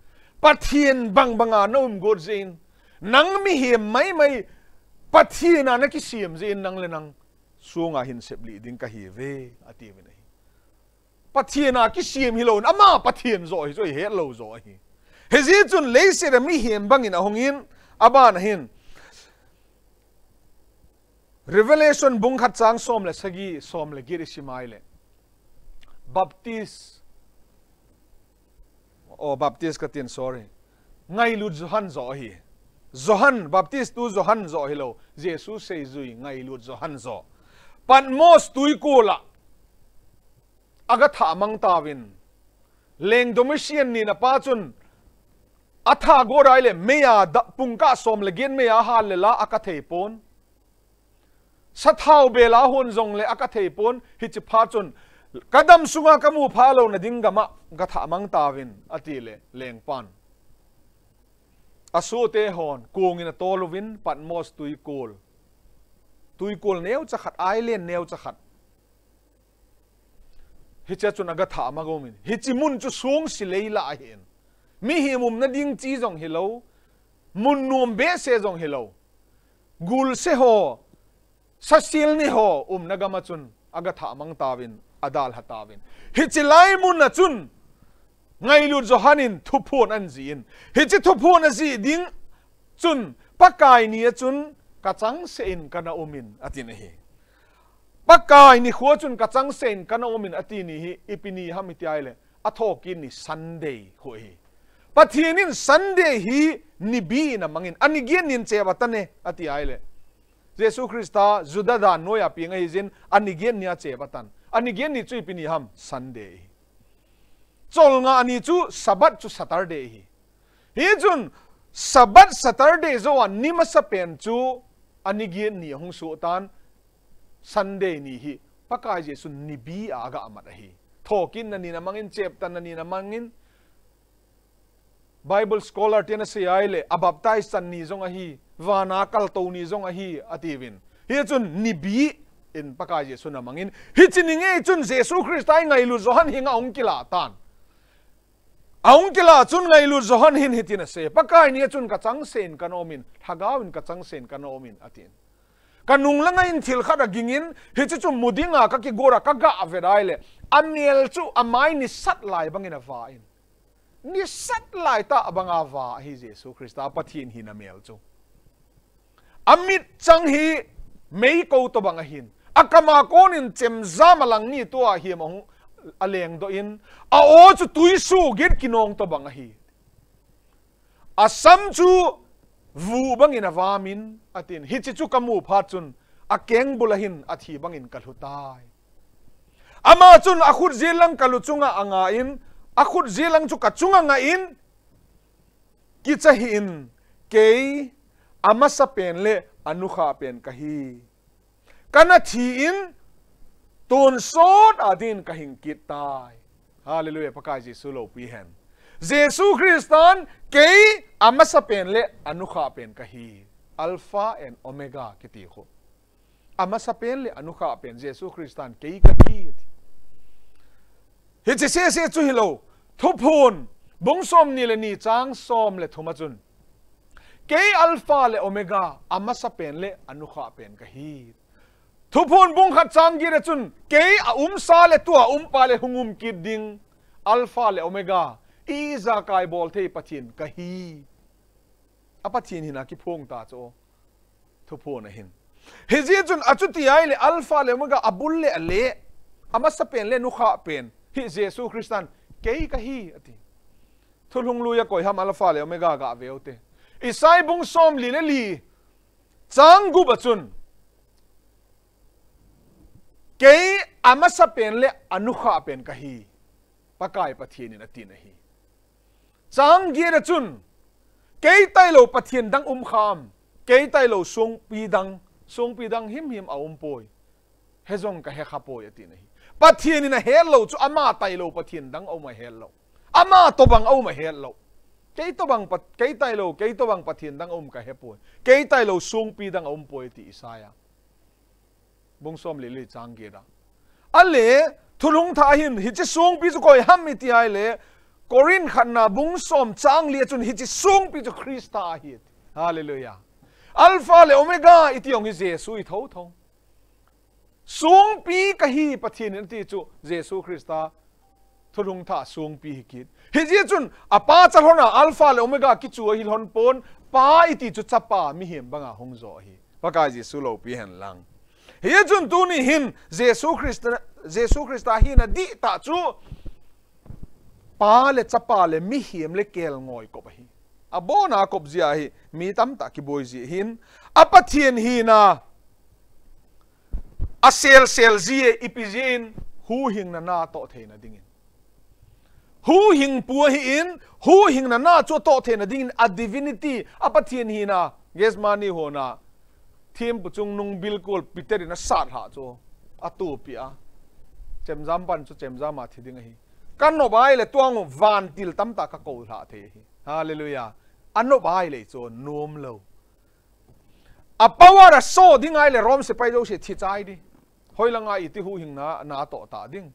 Pathen bangbang a naum got jeh in. Nang mihem maimai, Pathen a nakisem jeh in nang le nang songa hin seplih ding kahiuve, atiuvin ahi. Pathen a kisem hilou in, ama Pathen joh hi chu ihet lou joh ahi. Hijeh chun leiset a mihem bangin ahungin, abana hin. Revelation bung khat chang som le sagi, som le get isim a ahile. Baptist. Oh, Baptist katin, sorry. Ngailut Johan joh ahi. Johan, Baptist tu Johan joh hilou. Jesu seijui, ngailut Johan joh. Patmos tuikol a. Aga thah mang tauvin. Leng Domitian nin apa chun. Atha go rai le, meiya da, pungkah som le get meiya hal le la, akah thei pon. Sathau bela hon jongle akah thei pon, hiche phat chun, kadam sunga kamu pha louna ding gam a, gathah mang tauvin, ati le, lengpan. Asohte hon, kongin atol uvin, Patmos tuikol. Tuikol neocha khat, island neocha khat. Hiche chun agathah mang umin. Hiche mun chu song silei lah ahin. Mihem umna ding chi jong hilou. Mun nom behseh jong hilou. Gulse ho, sasil ni ho, umna gam a chun agathah mang tauvin, adalha tauvin. Hiche lai mun a chun, ngailut Johan in thuphon anajih in. Hiche thuphon ajih ding chun, Pakai ni a chun, kachangseh in kana umin, atin ahi. Pakai nikho chun kachangseh in kana umin ati ni hi, ipi ni ham iti ahile, athokit ni Sunday khu ahi. Pathen in Sunday hi nibi in amangin, ani get nin cheba tan e, ati ahile. Jesu Christa Juda dan noiya peng ahi jin, ani get nia cheba tan. Ani get ni chu ipi ni ham, Sunday ahi. Cholngah ni chu Sabbath chu Saturday ahi. Hichun Sabbath Saturday jou a ni masapen chu ani get ni ahung soh tan, Sunday ni hi Pakai Jesu nibi a aga mat ahi. Thokitna ni na mangin, cheptanna ni na mangin, Bible scholar ten asei ahile, a baptize chan ni jong ahi, vana kaltou ni jong ahi, atiuvin. Hichun nibi in Pakai Jesu na mangin. Hiche ni ngei chun Jesu Christa hi ngailut Johan henga ahung kilah tan. Ahung kilah chun ngailut Johan hin hitin asei. Pakai ni a chun ka changsein kana umin, Lhagao in ka changsein kana umin, atin. Ka nung langa in thil khat agingin, hiche chu mu dinga ka kigot a ka gah ve ahile, amel chu amai nisat lai bangin ava in. Nisat lai tah banga ava ahi Jesu Christa Pathen hina mel chu. Amit chang hi meikou tobang ahin. Akama konin chemjam a lang ni tua hiam ahung alengdoh in. A-o chu tuisuh gin kinong tobang ahi. Asam chu vu bangin avamin, atin. Hiche chu kamu phat chun, akengbul a hin athi bangin kalhu tai. Ama chun akhut jil lang kalu chunga angah in, akhut jil lang chu kachunga angah in, kicha hih in, kei amasapen le anukha pen kahi. Kana thi in, tonsot a din kahing kit tai. Hallelujah, Pakai Jesu loupi hen. Jesu Christan kei amasapen le anukha pen kahi. Alpha and Omega kiti khu. Amasapen le anukha pen Jesu Christan kei kahi, ati. Hiche sese chu hilou. Thuphon, bung somni le ni chang som le thum a chun. Kei Alpha le Omega, amasapen le anukha pen kahi. Thuphon bung khat chang get a chun, kei aumsa le tua umpa le hung um kit ding, Alpha le Omega, ijakai bol thei Pathen kahi. A Pathen hina kiphong ta chu. Thuphon a hin. Hijeh chun achuti ahile Alpha le Omega abul le ale. Amasapen le nukha pen. Hi Jesu Christan kei kahi ati. Thulhung lui a koi ham Alpha le Omega gah ve ute. Isai bung somli le li. Chang gup a chun. Kei amasapen le anukha pen kahi. Pakai Pathen in atin ahi. Chang get a chun, kei tailou Pathen dang um kham, kei tailou songpi dang, songpi dang himhim aumpoi. Hijong kahe khapoi atin ahi. Pathen in ahet lou chu ama tailou Pathen dang aum ahet lou. Ama tobang aum ahet lou. Kei tobang Pat-, kei tailou, kei tobang Pathen dang aum kahepoi. Kei tailou songpi dang aumpoi ati Isaiah. Bung somli le li chang get a. Ale, Thulhung Thah hin, hiche songpi chu koi ham iti ahile, Corinth khatna bung som chang li a chun hiche songpi chu Christa ahi. Hallelujah. Alpha le Omega iti jong hi Jesu ahi thotho. Songpi kahi Pathen in ati chu Jesu Christa Thulhung Thah songpi hi kit. Hijeh chun, apa chalhon a Alpha le Omega kichu ahi lhon pon, Pa iti chu chapa mihem banga hung jo ahi. Pakai Jesu loupi hen lang. Hijeh chun tuni hin Jesu Christa, Jesu Christa hina dihtah chu Pa le chapa le mihem le kelngoi kop ahi. Abona kop jeh ahi, mi tamtah kiboi jeh hin. A Pathen hina, aselsel jeh, ipi jeh in, huhhingna natoh theina dingin. Huhhingpu ahin, huhhingna na chu atoh theina dingin, a divinity, a Pathen hina, Gethsemane hon a, thempu chungnung bilkol Peter in asat lhah chu, atopi a. Chemjam pan chu chemjam a thi ding ahi. Kanop ahile tuang u vantil tamtah kakou lhah thei ahi. Hallelujah. Anop ahile chu nom lou. A power a so ding ahile Rome sepai jouse thi chai di. Hoilanga iti huhhingna natoh ta ding.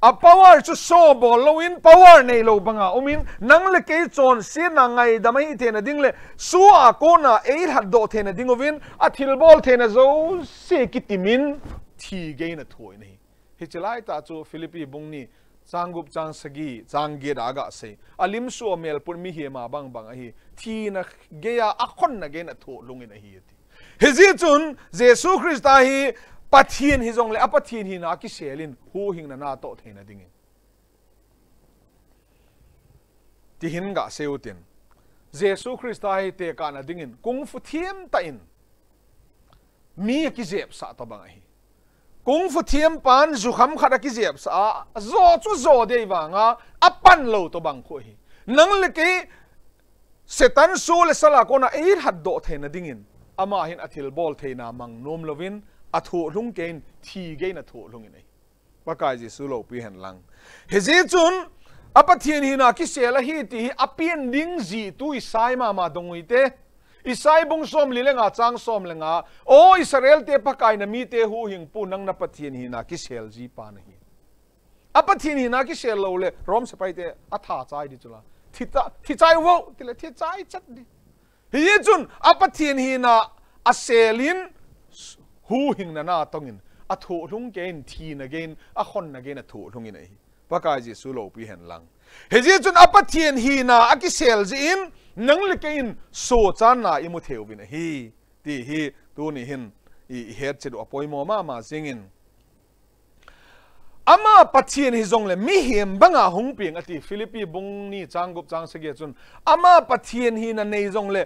A power chu so bol louvin, power neilou banga umin, nang le kei chonsetna ngaidam ahi theina ding le, soh a kona eilhatdoh theina ding uvin, athilbol theina jouse kitimin, thi geina thoh in ahi. Hiche laitah chu Philippi bung ni, chang gup, chang sagi, chang get a agasei. Alim soh a melput mihem a bangbang ahi. Thina geiya, akhonna geiyin athoh lhungin ahi ati. Hijeh chun, Jesu Christa hi Pathen hijongle, a Pathen hina kisel in, huhhingna natoh theina dingin. Tihin gasei utin. Jesu Christa hi tekahna dingin, kungfu themtah in, mi akijepsah tobang ahi. Kungfu thempan jukham khat akijepsah a, jo chu jo dei vanga, apan lou tobang khu ahi. Nang le kei Satan soh le sal a kona eilhatdoh theina dingin, ama hin athilbol theina mang nom louvin, athoh lhung keiyin, thi geiyin athoh lhungin ahi. Pakai Jesu loupi hen lang. Hijeh chun, a Pathen hina kisel ahi ti hi apen ding jeh tu Isai mama dong u hite. Isai bung som li le nga chang som le nga. O Israel te Pakai na mite huhhingpu nang na Pathen hina kisel ji pa nahi. A Pathen hina kisel lou le Rom sepai te atha chai di chu la. Thi ta, thi chai vo, ti le thi chai chat di. Hijeh chun a Pathen hina asel in huhhingna na tong in, athohlung kei in, thina kei in, akhonna kei in, athohlung in ahi. Pakai Jesu loupi hen lang. Hijeh chun a Pathen hina akisel jeh in, nang le kei in sochanna imu thei uvin ahi. Ti hi, tuni hin, i, i hetchet u apoimo mama jing in. Ama Pathen hi jong le mihem banga hung peng ati Philippi bung ni chang gup chang sagi a chun. Ama Pathen hina nei jong le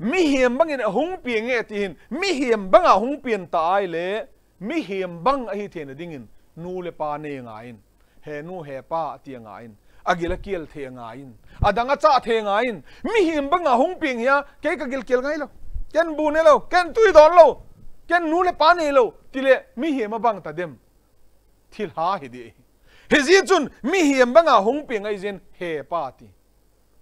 mihem bangin ahung peng e ati hin. Mihem banga hung peng ta ahile mihem bang ahi theina dingin nu le pa nei angaiyin. He nu he pa ati angaiyin. Agil akel thei angaiyin. Adang acha thei angaiyin. Mihem banga hung peng hi a kei kagil kel ngai lou. Ken bu ne lou. Ken tui don lou. Ken nu le pa nei lou. Ti le mihem abang ta dem. Thilha hi di. Hijeh chun mihem banga hung peng ahi jeh in he pa ti.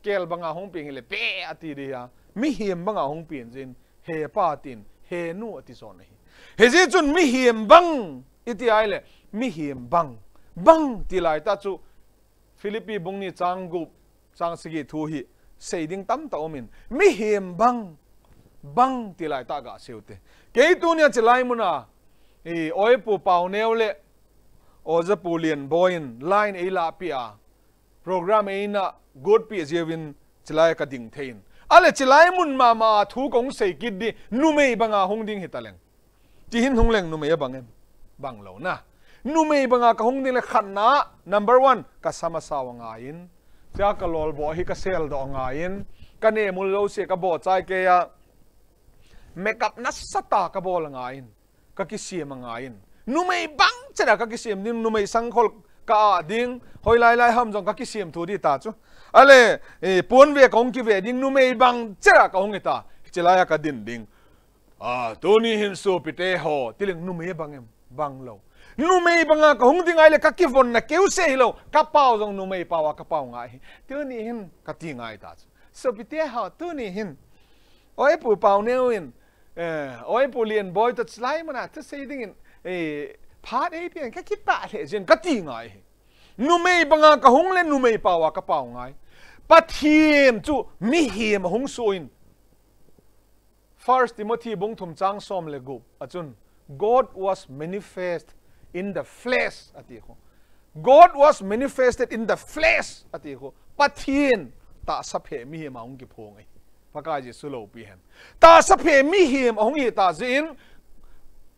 Kel banga hung peng hile pe ati di a. Mihem banga hung peng jeh in he pa tin he nu ati son ahi. Hijeh chun mihem bang iti ahile mihem bang. Bang ti lai ta chu Philippi bung ni chang gup chang sagi thu hi sei ding tamtah um in mihem bang, bang ti lai ta ga sei u te. Kei tunia chilai muna, i, Oipu Pauneo le Ojapu Lianboi in line ei lahpi a, program eina gotpi jeh uvin chilai ka ding thei in. Ahile chilai mun mama thu kong sei kit di numei banga hung ding hita leng. Ti hin hung leng numei abang em? Bang lou na. Numei banga kahung ding le khatna, number one, kasam asao angaiyin. Tia kalolbo hi kasel doh angaiyin. Ka nemul lou se kabo chai kei a. Makeup nasatah kabol angaiyin. Kakisem angaiyin. Numei bang chera kakisem ding, numei sangkhol ka-ah ding. Hoilai lai ham jong kakisem thu di ta chu. Ahile, eh, ponve kahung kive ding, numei bang chera kahung hita. Chilai a kadin ding. A, tuni hin sopite ho, ti leng numei bang em, bang lou. Numei banga kahung ding ahile kakivonna keu se hilou, kapao jong numei pao a kapao ngai hi. Tuni hin kati ngai ta chu. Sopite ho, tuni hin. Oipu Pauneo in, eh, Oipu Lianboi toh chilai muna thusei dingin, eh, phat eipeh in kakipah lheh jeng kati ngai hi. Numei banga kahung le numei pao a kapao ngai. Pathen chu mihem ahung soh in. First Timothy bung thum chang som le gup a chun, God was manifest in the flesh, ati khu. God was manifested in the flesh, ati khu. Pathen tahsa phe mihem a hung kiphong ahi. Pakai Jesu loupi hen. Tahsa phe mihem ahung hita jeh in,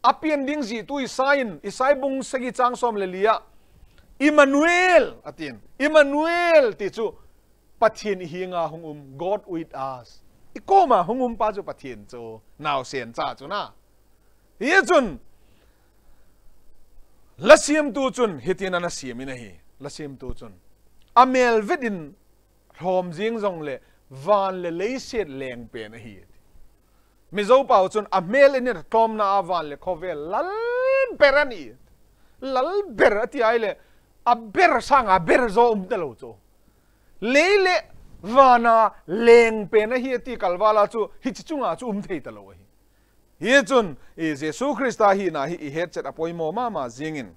apen ding jeh tu Isai in, Isai bung sagi chang som le li a, Emmanuel, atin. Emmanuel ti chu, Pathen i henga hung um, God with us. I koma hung um pa chu Pathen chu, naosen cha chu na. Hichun, lasemtu chun, hitin ana sem in ahi, lasemtu chun. Amel vet in lhom jing jongle, van le leiset leng pen ahi. Mizo pau chun amel in a tlomna a van le khovel lal ber ani. Lal ber ati ahile, a ber sanga ber jo um talou chu. Lei le vana leng pen ahi ati kalvala chu, hiche chunga chu um thei talou ahi. Hichun, i Jesu Christa hina hi i hetchet apoimo mama jingin.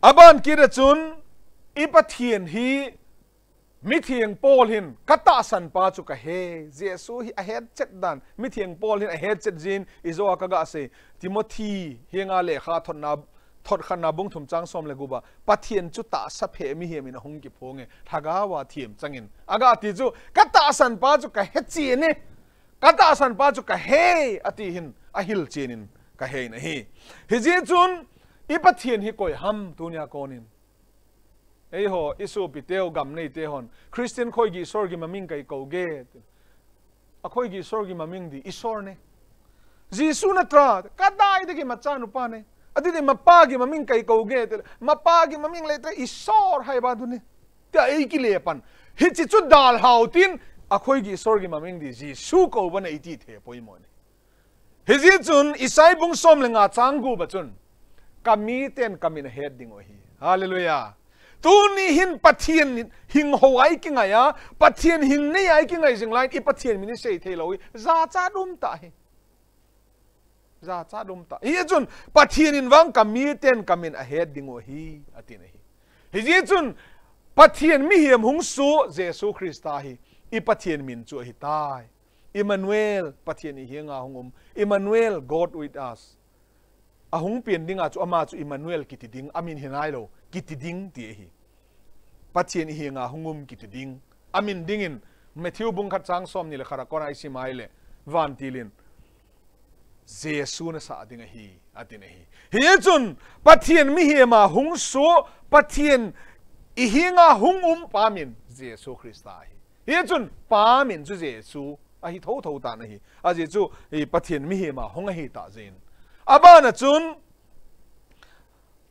Aban kit a chun, i Pathen hi mitheng Paul hin, ka tahsan pa chu ka he, Jesu hi a hetchet dan, mitheng Paul hin a hetchet jin, i jo a ka ga sei, Timothy, henga lekha thotna, thot khatna bung thum chang som le gup a, Pathen chu tahsa phe mihem in a hung kiphong e, lhagao a thiem changin. A ga ti chu, ka tahsan pa chu ka he chen e, ka tahsan pa chu ka he, ati hin, a hil chen in ka he in ahi. Hijeh chun, i Pathen hi koi ham tunia konin. Eiho, i sopiteu gam neite hon. Christian khoigih sorgim a ming kai kou ge. A khoigih sorgim a ming di, Isor ne. Jesu natra, kadai de ki macha nupa ne. Ati de mapa ki maming kai kou ge. Mapa ki maming le te Isor hai ba du ne. Te ei ki le pan. Hichi chu dal hau tin, a khoigih sorgim a ming di, Jesu kou ba ne iti the poimo ne. Hijeh chun, Isai bung som le nga chang gup a chun. Ka miten ka min ahet ding u ahi. Hallelujah. Tuni hin Pathen hing ho a i kingai a, Pathen hing nei a i kingai jing lai in i Pathen min i sei thei lou hi. Jachat um tah hi. Jachat um tah. Hijeh chun Pathen in vang ka miten ka min ahet ding u ahi, ati na hi. Hijeh chun Pathen mihem hung soh Jesu Christa hi. I Pathen min chu ahi tai. Emmanuel, Pathen i henga hung um. Emmanuel, God with us. Ahung pen dinga chu ama chu Emmanuel kiti ding, amin hi nailou, kiti ding ti ahi. Pathen i henga hung um kiti ding. Amin dingin Matthew bung khat chang som ni le khat a kona i sim a ahile, vantil in Jesu nasah ding ahi, ati na hi. Hijeh chun Pathen mihem a hung soh, Pathen i henga hung um pa min Jesu Christa ahi. Hijeh chun pa min chu Jesu ahi thotho tan ahi. Ajeh chu, eh, Pathen mihem a hung ahi tah jeh in. Abana chun,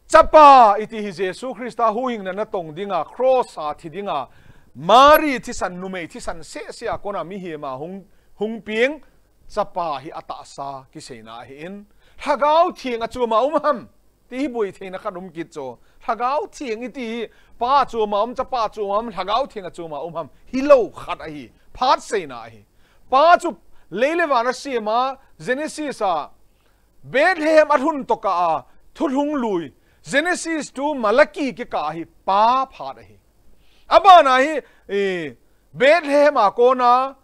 Chapa iti hi Jesu Christa huhhingna natong dinga, cross a thi dinga, Mary thisan, numei thisan seh seh a kona mihem a hung, hung peng, Chapa hi atahsa kiseina ahin. Lhagao Theng achom a um ham? Ti hi boi theina khat um kit chu. Lhagao Theng iti hi Pa achom a um, Chapa achom a um, Lhagao Theng achom a um ham? Hilou, khat ahi. Phat seina ahi. Pa chu lei le van asem a, Genesis a, Bethlehem alhun tokah a, thulhung lui. Genesis to Malachi kikah hi Pa phat ahi. Abana hi, eh, Bethlehem a kona,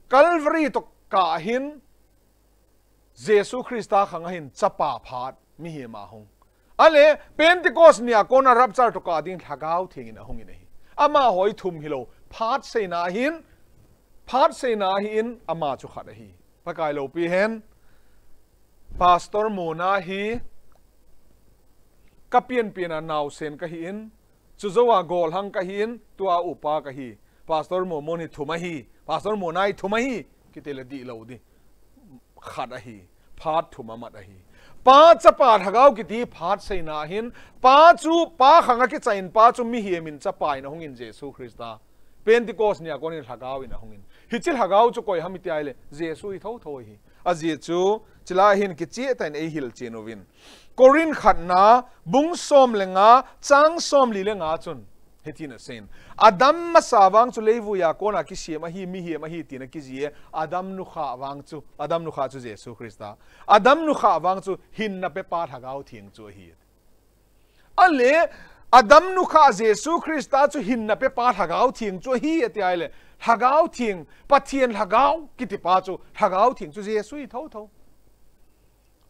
Calvary tokah hin, Jesu Christa khang ahin Chapa phat, mihem a hung. Ahile, Pentecost nia kona rapture tokah ding Lhagao Theng in ahung in ahi. Amaho hi thum hilou, phat seina ahin, phat seina ahin, ama chu khat ahi. Pakai loupi hen, Pastor Mona hi, ka pian pian a naosen ka hi in, chu jou a golhang ka hi in, tua upa ka hi. Pastor Momon hi thum ahi, Pastor Mona hi thum ahi, kiti le dihlou di. Khat ahi, phat thum amat ahi. Pa, Chapa, Lhagao kiti phat seina ahin, Pa chu, Pa khang a kichai in, Pa chu mihem in Chapa in ahung in Jesu Christa. Pentecost nia konin Lhagao in ahung in. Hiche Lhagao chu koi ham iti ahile, Jesu hi thotho ahi. Ajeh chu, chulai hin kicheh tah in eihil chen uvin. Corinth khatna, bung som le nga, chang som li le nga chun. Hitin asei in. Adam masa vang chu leivui a kona kisem ahi, mihem ahi, tin akijih e. Adam nukha vang chu, Adam nukha chu Jesu Christa. Adam nukha vang chu hinna pepa Lhagao Theng chu ahi. Ahile, Adam nukha Jesu Christa chu hinna pepa Lhagao Theng chu ahi, ati ahile, Lhagao Theng, Pathen Lhagao kitipa chu, Lhagao Theng chu Jesu hi thotho.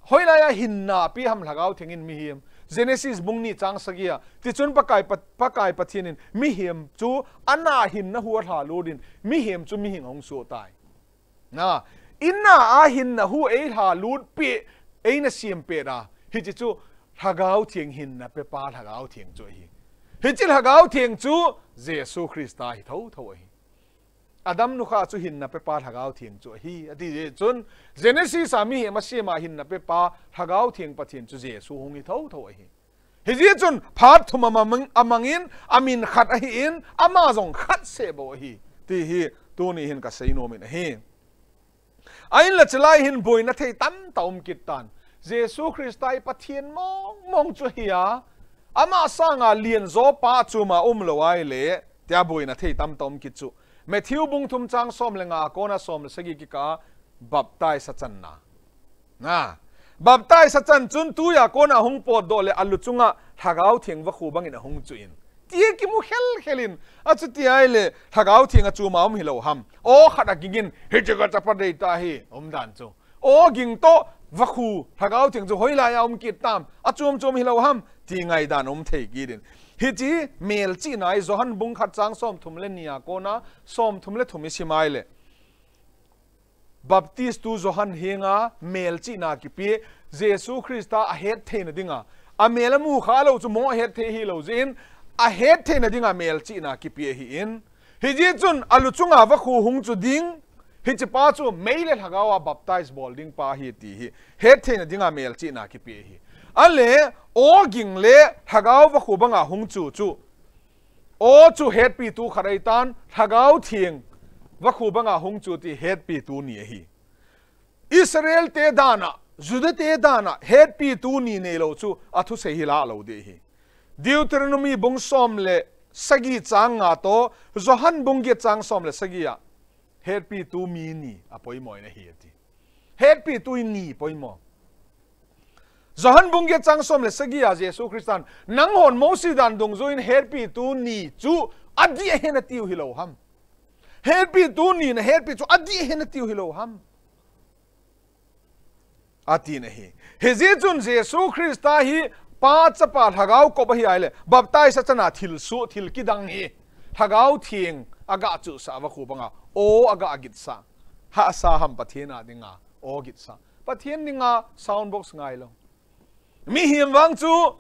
Hoilai a hinna pe ham Lhagao Theng in mihem? Genesis bung ni chang sagi a. Tichun Pakai Pa-, Pakai Pathen in mihem chu ana hinna hu alha lut in mihem chu mihing ahung soh tai. Na, ina a hinna hu eilha lut peh, eina sem peh a. Hiche chu Lhagao Theng hinna pepa Lhagao Theng chu ahi. Hiche Lhagao Theng chu Jesu Christa hi thotho ahi. Adam nukha chu hinna pepa Lhagao Theng chu ahi. Ati jeh chun Genesis a mihem asem a hinna pepa Lhagao Theng Pathen chu Jesu hung hi thotho ahi. Hijeh chun phat thum amang, amangin, amin khat ahin, ama jong khat seh bou ahi. Ti hi tuni hin kasei nom in ahi. Ahinla chulai hin boina thei tamtah um kit tan. Jesu Christa hi Pathen mong mong chu ahi a, ama sanga lienjo pa achom a umlou ahile, tia boina thei tamtah um kit chu. Matthew bung thum chang som le nga a kona som le sagi kikah a baptize achanna. Na, baptize achan chun tui a kona hung potdoh le alu chunga Lhagao Theng vakhu bangin ahung chu in. Tia kimu khel khel in, achuti ahile Lhagao Theng achom a um hilou ham? Aw khat aging in, hiche ka chapa dei tah hi, um dan chu. Aw ging toh, vakhu, Lhagao Theng chu hoilai a um kit tam, achom chom hilou ham? Ti ngai dan um thei kit in. Hiche melchihna hi Johan bung khat chang som thum le ni a kona, som thum le thum i sim ahile. Baptistu Johan henga melchihna kipe, Jesu Christa ahet theina dinga. Amel amu kha lou chu mo ahet thei hilou jeh in, ahet theina dinga melchihna kipe ahin. Hijeh chun alu chunga vakhu hung chu ding, hichepa chu mei le Lhagao a baptize bol ding pa ahi ti hi. Het theina dinga melchihna kipe ahi. Ahile, aw ging le Lhagao vakhu banga hung chu chu. Aw chu hetpitu khat ahitan, Lhagao Theng, vakhu banga hung chu ti hetpitu ni ahi. Israel te dan a, Juda te dan a hetpitu ni neilou chu athusei hi lah lou ding ahi. Deuteronomy bung som le sagi chang nga toh, Johan bung get chang som le sagi a hetpitu mi ni apoimo in ahi ati. Hetpitu ni poimo. Johan bung get chang som le sagi a Jesu Christan, nanghon Mosi dan dungjuiyin hetpitu ni chu adih hen atiu hilou ham. Hetpitu ni nahetpi chu adih hen atiu hilou ham, atin ahi. Hijeh chun Jesu Christa hi Pa, Chapa, Lhagao kop ahi ahile, baptize achana thilsoh, thil kidang hi Lhagao Theng aga chuhsah vakhu banga aw aga gitsah. Hahsa ham Pathen a dinga aw gitsah? Pathen dinga sound box ngailou. Mihem vang chu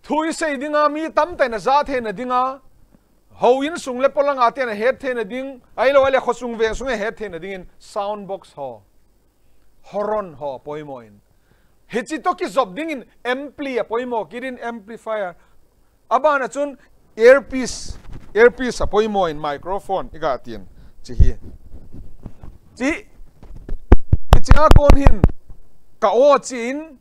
thu isei dinga mi tamtah in ajah theina dinga, houin sung le polanga ten ahet theina ding, ahilou ahile khosung veng sung ahet theina dingin sound box ho, horn ho apoimo in, hiche toh kijop dingin ampli apoimo kit in, amplifier. Abana chun earpiece, earpiece apoimo in, microphone iga tin, hiche hi, hiche, hiche a kon hin ka aw chen,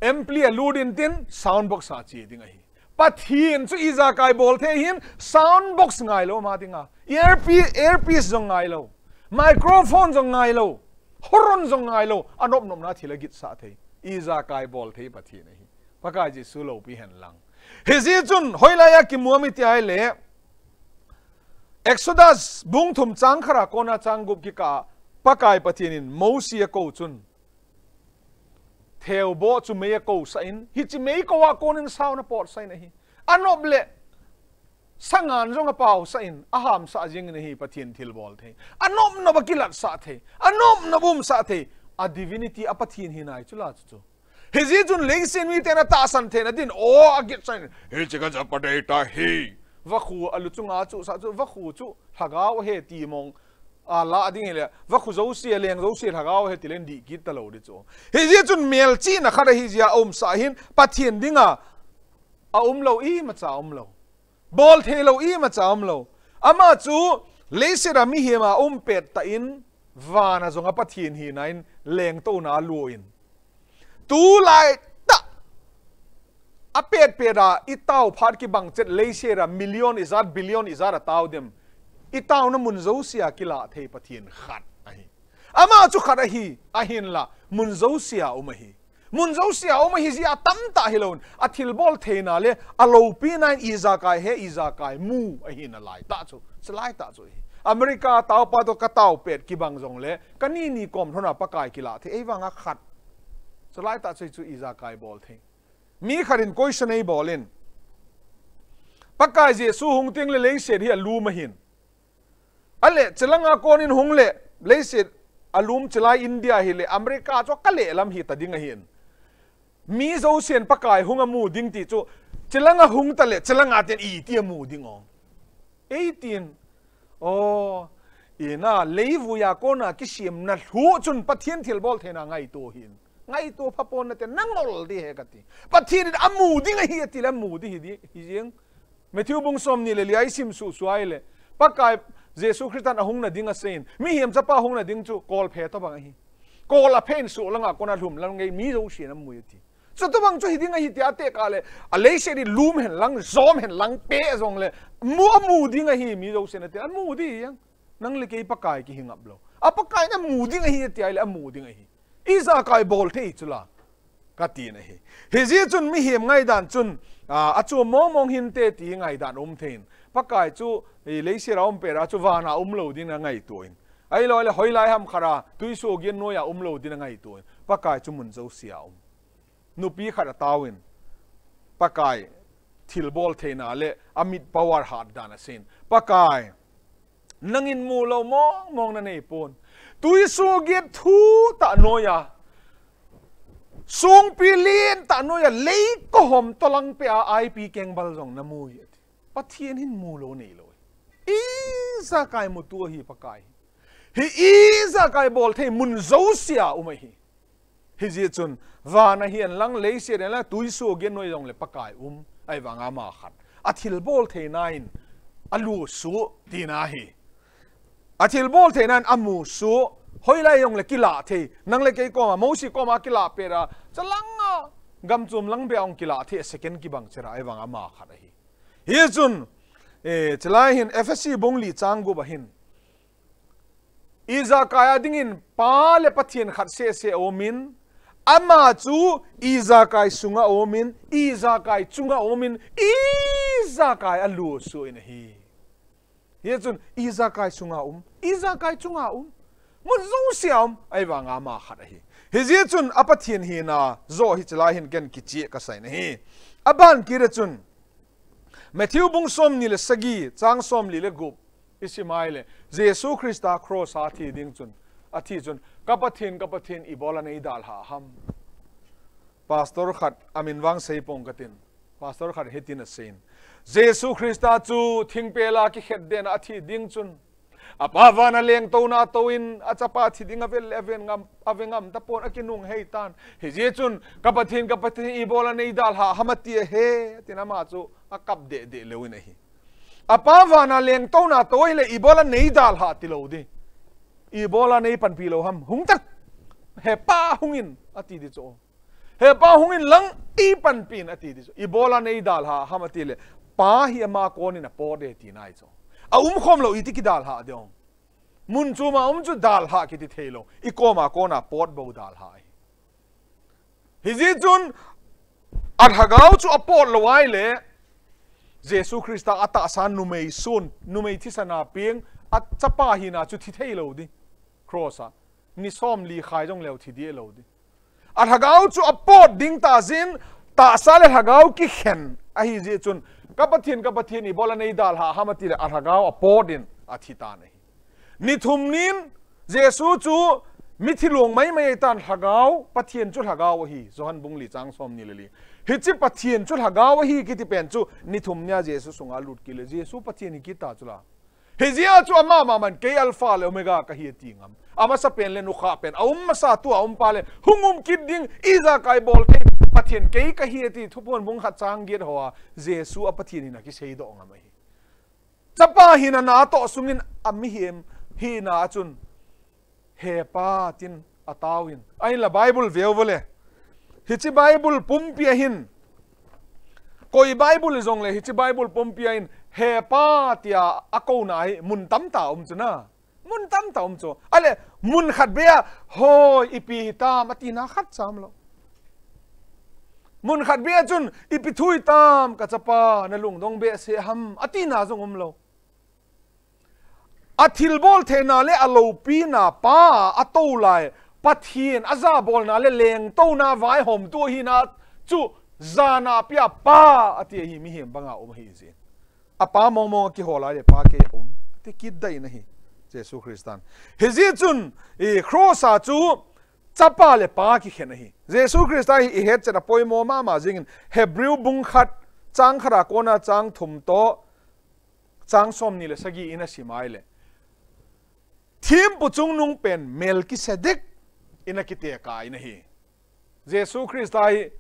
ampli alut in tin sound box a che ding ahi. Pathen chu ijakai bol thei hin sound box ngailou ama dinga, earpiece, earpiece jong ngailou, microphone jong ngailou, horn jong ngailou, anop nopna thil agitsah thei, ijakai bol thei Pathen ahi. Pakai Jesu loupi hen lang. Hijeh chun hoilai a kimu ham iti ahile, Exodus bung thum chang khat a kona chang gup kikah a Pakai Pathen in Mosi akou chun, theuboh chu mei akousah in, hiche mei kou a konin sound apotsah in ahi. Anop le sangan jong apaosah in, ahamsah jengin ahi Pathen thilbol thei. Anop nop a kilatsah thei, anop nop umsah thei, a divinity, a Pathen hina hi chu la chu chu. Hijeh chun leiset miten atahsan theina din aw agitsah in, hiche kajapa dei tahi. Vakhu alu chunga chuhsah chu, vakhu chu Lhagao ahi ti mong a lah ding hile, vakhu jouse, leng jouse Lhagao ahi ti leng dih kit talou ding chu. Hijeh chun melchihna khat ahi jeh a aumsah hin Pathen dinga aumlou imacha aumlou, bol theilou imacha aumlou. Ama chu leiset a mihem a aum pettah in, vana jong a Pathen hina in lengtouna alu in, tulai tah a petpet a itao phat kibang chet leiset a million ijat, billion ijat atao dem, itaona mun jouse a kilah thei Pathen khat ahi. Ama chu khat ahi, ahinla mun jouse a um ahi. Mun jouse a um ahi jeh a tamtah hilouvin, athilbol theina le aloupina in ijakai he, ijakai mu ahi nalai tah chu, chulai tah chu ahi. America taopa toh katao pet kibang jongle, kanini kom lhona Pakai kilah thei, ahivanga khat. Chulai tah chu, chu ijakai bol thei. Mi khat in question eibol in, Pakai Jesu hung tengle leiset hi alum ahin, ale chulanga konin hungle leiset alum chulai India hile America chu kaleh lam hita ding ahin, mi jousen Pakai hung amu ding ti chu, chulanga hung tale chulanga ten iti amu ding o? Eighteen. O, ina, leivuia kona kisemna lhuh chun Pathen thilbol theina ngaito hin. Ngaito phapon nate, nangol ding ahi kati. Pathen in amu ding ahi atile amu ding hi ding, hi jeng. Matthew bung somni le lia isim suhsuh ahile, Pakai Jesu Christan ahungna ding aseiyin, mihem chapa hungna ding chu kolphe tobang ahi. Kol aphe in soh langa kona lhum lang ngei mi jousen amu ati. Chutobang chu hiding ahi tia ateh kah le, aleiset hi lum hen lang, jom hen lang, peh jongle, mu amu ding ahi mi jousen ati, amu ding ahi jeng. Nang le kei Pakai kihi ngap lou. A Pakai in amu ding ahi ati ahile amu ding ahi. Ijakai bol thei chula, katina ahi. Hijeh chun mihem ngaidan chun, a, achom mongmong hinte ti ngaidan um thei in, Pakai chu leiset a um pet a chu vana umlou ding angaito in, ahilou le hoilai ham khat a tuisoh gin noiya umlou ding angaito in, Pakai chu mun jouse a um. Nupi khat ataovin, Pakai thilbol theina le amit power hat dan aseiyin, Pakai, nangin mulou mongmong naneipon, tuisoh gin thuh tah noiya, songpi lentah noiya, leikohom tolang peh a ipi kengbal jong namui ati. Pathen hin mulou neilou ahi. Ijakai mutu ahi Pakai hi. Hi ijakai bol thei mun jouse a um ahi. Hijeh chun, vana hihen lang, leiset hihen lang, tuisoh gin noi jongle Pakai um, ahivanga ama khat. Athilbol theina in alusoh tina ahi. Athilbol theina in amusoh, Hoilai jongle kila thei. Nang le kei koma, Mosi koma kila pera. Chalanga, gamchom lang beh a hung kila thei, second kibang chera, ahivang ama khat ahi. Hichun, eh, chulai hin Ephesi bung li chang gup a hin. Ijakai a dingin Pa le Pathen khat sese aumin, ama chu ijakai sunga aumin, ijakai chunga aumin, ijakai a lusuh in ahi. Hichun ijakai sunga um, ijakai chunga um. Mun jousea um, ahivanga ama khat ahi. Hijeh chun a Pathen hina joh hi chulai hin ken kicheh kasai nahi. Aban kit a chun, Matthew bung somni le sagi, chang somli le gup, isim a ahile, Jesu Christa cross a athi ding chun, athi chun, ka Pathen, ka Pathen, ibola neidalhah ham. Pastor khat, amin vang seipong katin. Pastor khat hitin aseiyin. Jesu Christa chu thingpel a kikhetden a athi ding chun, a Pa vana lengtouna touvin, a chapa thi ding avel le aven ngam, ave ngam tapon akinung heitan. Hijeh chun, ka Pathen, ka Pathen, ibola neidalhah ham ati ahi, tin ama chu akap deh deh leuin ahi. A Pa vana lengtouna tou ahile ibola neidalhah tilou di. Ibola neipanpi lou ham, hung tan. He Pa hungin, ati di chu. He Pa hungin lang, ipanpin ati di chu. Ibola neidalhah ham ati le, Pa hi ama konin apot e tina ahi chu. A umkhom lou iti kidalhah diu. Mun chom a um chu dalhah kiti theilou. Ikoma kona pot bou dalhah ahi. Hijeh chun, a lhagao chu apot lou ahile, Jesu Christa atahsa numei sun, numei thisan a peng, a chapa hina chu thi theilou di. Cross a. Ni somli khai jongleu thi deh lou di. A lhagao chu apot ding tah jeh in, tahsa le lhagao kikhen ahi jeh chun, ka Pathen, ka Pathen, ibola neidalhah ham ati le a lhagao apot in athi tan ahi. Ni thum nin, Jesu chu mithi long maimai ahitan, lhagao, Pathen chu lhagao ahi, Johan bung li chang somni le li. Hiche Pathen chu lhagao ahi kiti pen chu, ni thum nia Jesu sunga lut kit le, Jesu Pathen hi kit ta chu la. Hijeh a chu ama mama in kei Alpha le Omega kahi ati ngam. Amasapen le nukhapen, aum masa, tua um pa le, hung um kit ding, ijakai bol thei, Pathen kei kahi ati, Thuphon bung khat chang get hoa, Jesu a Pathen hina kiseidoh ngam ahi. Chapa hina natoh sungin a mihem hina a chun, He Pa tin ataovin. Ahinla Bible veu vale. Hiche Bible pumpi a hin. Koi Bible jongle, hiche Bible pumpi a hin, He Pa tia akouna hi mun tamtah um chu na. Mun tamtah um chu. Ahile, mun khat beh a, hoi, ipi hitam, atina khat cha umlou. Mun khat beh a chun, ipi thu hitam, ka chapa, nalungdong behseh ham, atina jong umlou. Athilbol theina le aloupina Pa, atoulai, Pathen, ajabolna le lengtouna vaihomtu hina chu jana pia Pa, ati ahi mihem banga um ahi jeh in. A Pa mongmong a kihol a le Pa kei a um. Ati kit dai in ahi. Jesu Christan. Hijeh chun, i cross a chu chapa le pa kikhen ahi. Jesu Christa hi ihet chet a poimo mama jingin Hebrew bung khat, chang khat a kona chang thum toh, chang somni le sagi in asim a ahile. Thempu chungnung pen Melchizedek in akiteka in ahi. Jesu Christa hi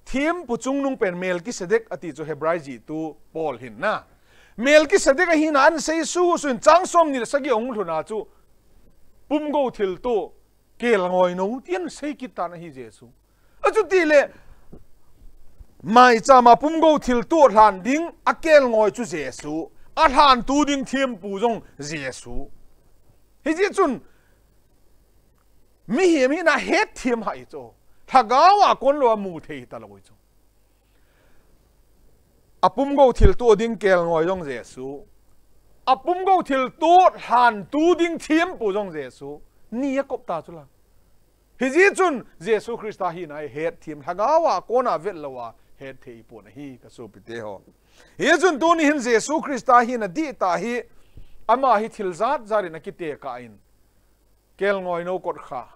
thempu chungnung pen Melchizedek ati chu Hebrai jihtu Paul hin na. Melchizedek ahina ahin sei suhsuh in chang somni le sagi ahung lhun a chu pumgou thilto kelngoi nou tin ahin sei kit tan ahi Jesu. Achuti le maicham a pumgou thilto lhan ding a kelngoi chu Jesu. A lhantu ding thempu jong Jesu. Hijeh chun mihem hina hetthem hah hi chu. Lhagao a kon lou a mu thei talou hi chu. A pumgou thilto ding kelngoi jong Jesu. A pumgou thilto lhantu ding thempu jong Jesu. Ni akop ta chu la. Hijeh chun Jesu Christa hina hi hetthem, lhagao a kona vet lou a hetthei pon ahi ka sopite ho. Hijeh chun tuni hin Jesu Christa hina dihtah hi ama hi thil jat jat in akiteka in. Kelngoi nou kot kha.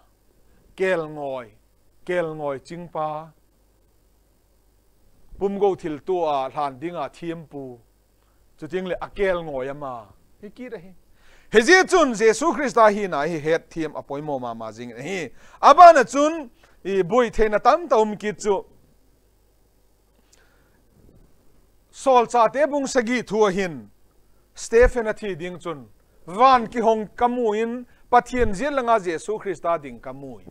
Kelngoi. Kelngoi chingpa. Pumgou thilto a lhan dinga thempu. Chuting le a kelngoi ama. Hi kit ahi. Hijeh chun Jesu Christa hina hi hetthem a poimo mama jing ahi. Abana chun i boi theina tamtah um kit chu. Solchahte bung sagi thu ahin, Stephen athi ding chun, van kihong kamu in, Pathen jetlang a Jesu Christa ding kamu hi.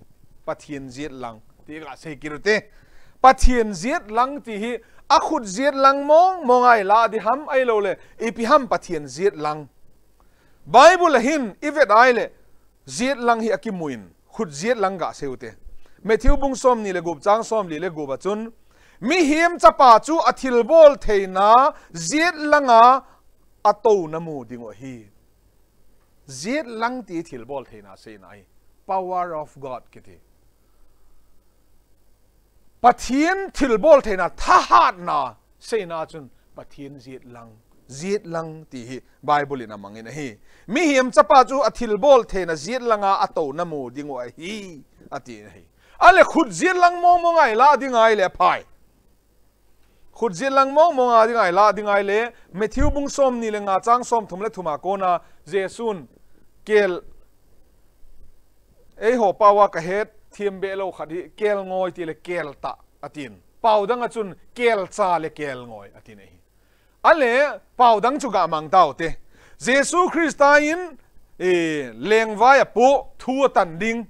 Pathen jetlang ti kasei kit u te. Pathen jetlang ti hi akhut jetlang mong mong a ilah ding ham ahilouleh ipi ham Pathen jetlang. Bible a hin ivet a ahileh jetlang hi akimun, khut jetlang kasei u te. Matthew bung somni le gup chang somli le gup a chun, Mihem Chapa chu athilbol theina jetlang a atouna mu ding u ahi. Jetlang ti thilbol theina seina ahi. Power of God kiti. Pathen thilbol theina, thahatna seina chun Pathen jetlang, jetlang ti hi Bible in amangin ahi. Mihem Chapa chu athilbol theina jetlang a atouna mu ding u ahi, ati ahi. Ahileh khut jetlang mong mong a ilah ding ahileh phai. Khut jetlang mong mong a ding a ilah ding ahileh, Matthew bung somni le nga chang somthum le thum a kona Jesun kel, eiho pao a kahet thiem be lou khat hi, kelngoi ti le keltah atin. Pao dang a chun kelcha le kelngoi atin ahi. Ahileh pao dang chu gamang tau te. Jesu Christa in, eh, lengvai a pu thu atan ding.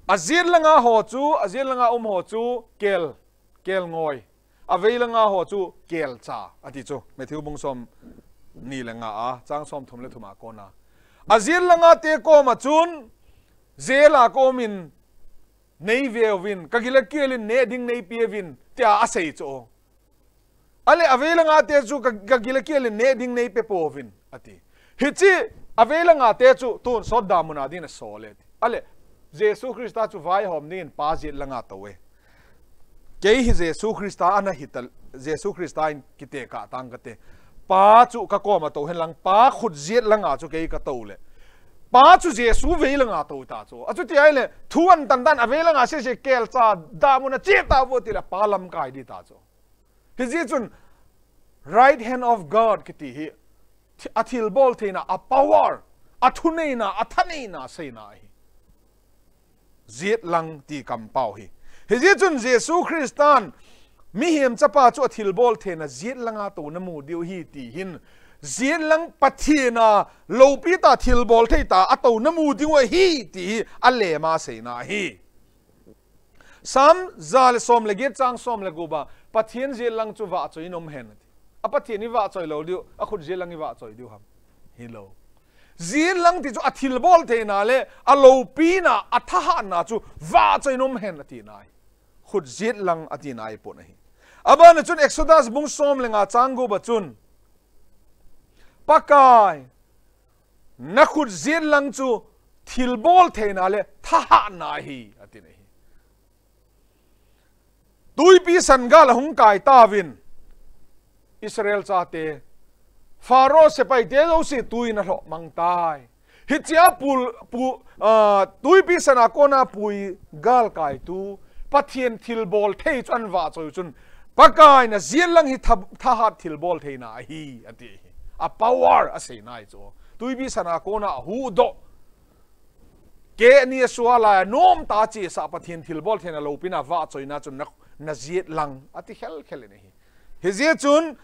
Ajetlang a ho chu, ajetlang a um ho chu kel, kelngoi. Aveilang a ho chu kelcha, ati chu. Matthew bung somni le nga a, chang somthum le thum a kona. Ajetlang a te koma chun, jela komin neiveuvin, kagil a kiel in neh ding neipeuvin, tia asei chu. Ahileh aveilang a te chu ka, kagil a kiel in neh ding neipe pouvin, ati. Hiche aveilang a te chu tonsot damun a ding asol e. Ahileh Jesu Christa chu vaihom dingin Pa jetlang a tou e. Kei hi Jesu Christa ana hita, Jesu Christa in kitekah tang kate. Pa chu kakoma tou henlang, Pa khut jetlang a chu kei katou leh. Pa chu Jesu veilang a tou ta chu. Achuti ahileh, thu atan dan aveilang a sese kelcha damun a che tauvo tileh Pa lamkai ding ta chu. Hijeh chun, right hand of God kiti hi, thi-, athilbol theina, a power, athuneina, athaneina seina ahi. Jetlang ti kampau hi. Hijeh chun Jesu Christan, Mihem Chapa chu athilbol theina jetlang a atouna mu ding u ahi ti hin, jetlang Pathen a lopi tah thilbol thei tah a atouna mu ding u ahi ti hi, alema seina ahi. Sam ja le som le get chang som le gup a, Pathen jetlang chu vahchoi in um hen ati. A Pathen ivahchoi lou diu, akhut jetlang ivahchoi diu ham. Hilou. Jetlang ti chu athilbol theina le, alopina, athahatna chu vahchoi in um hen ati nai. Khut jetlang ati nai pon ahi. Abana chun Exodus bung som le nga chang gup a chun, Pakai, nakhut jetlang chu thilbol theina le thahatna ahi, ati nai. Tuipi san gal ahung kai tauvin, Israel chate, Pharaoh sepaite jouse tui in alhoh mang tai. Hichea pul, pu, ah, tuipi san a kona pui galkai tu, Pathen thilbol thei chu ahin vahchoi u chun, Pakai, najetlang hi tha-, thahat thilbol theina ahi, ati. A power asei nai chu. Tuipi san a kona ahuhdoh. Kehni asua lai a nomtah a chesa Pathen thilbol theina lopina vahchoina chun na, najetlang ati khelkhel in ahi. Hijeh chun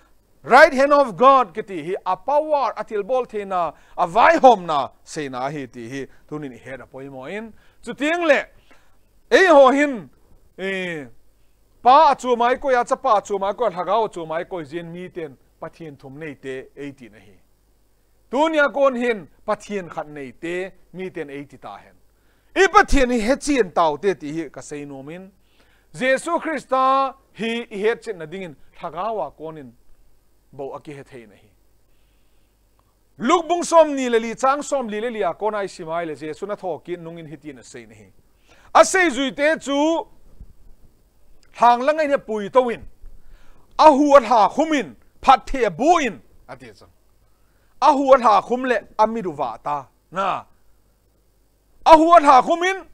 right hand of God kiti hi a power, athilbol theina, avaihomna seina ahi ti hi tunin ihet apoimo in. Chuteng le, eiho hin, eh, Pa achom a ikoi a, Chapa achom a ikoi a, Lhagao achom a ikoi jeh in miten Pathen thum neite eiti nahi. Tunia kon hin Pathen khat neite, miten eiti tahen. I Pathen hi hechen taute ti hi kasei nom in. Jesu Christa hi ihetchetna dingin Lhagao a konin bou akihe thei nahi. Luke bung somni le li chang somli le li a kona isim a ahile Jesun athokit nungin hitin asei nahi. Aseijuite chu lhanglang a hin apuitou in, ahu alha khum in, phatthei aboh in, ati chu. Ahu alha khum le amit u vah ta. Na. Ahu alha khum in,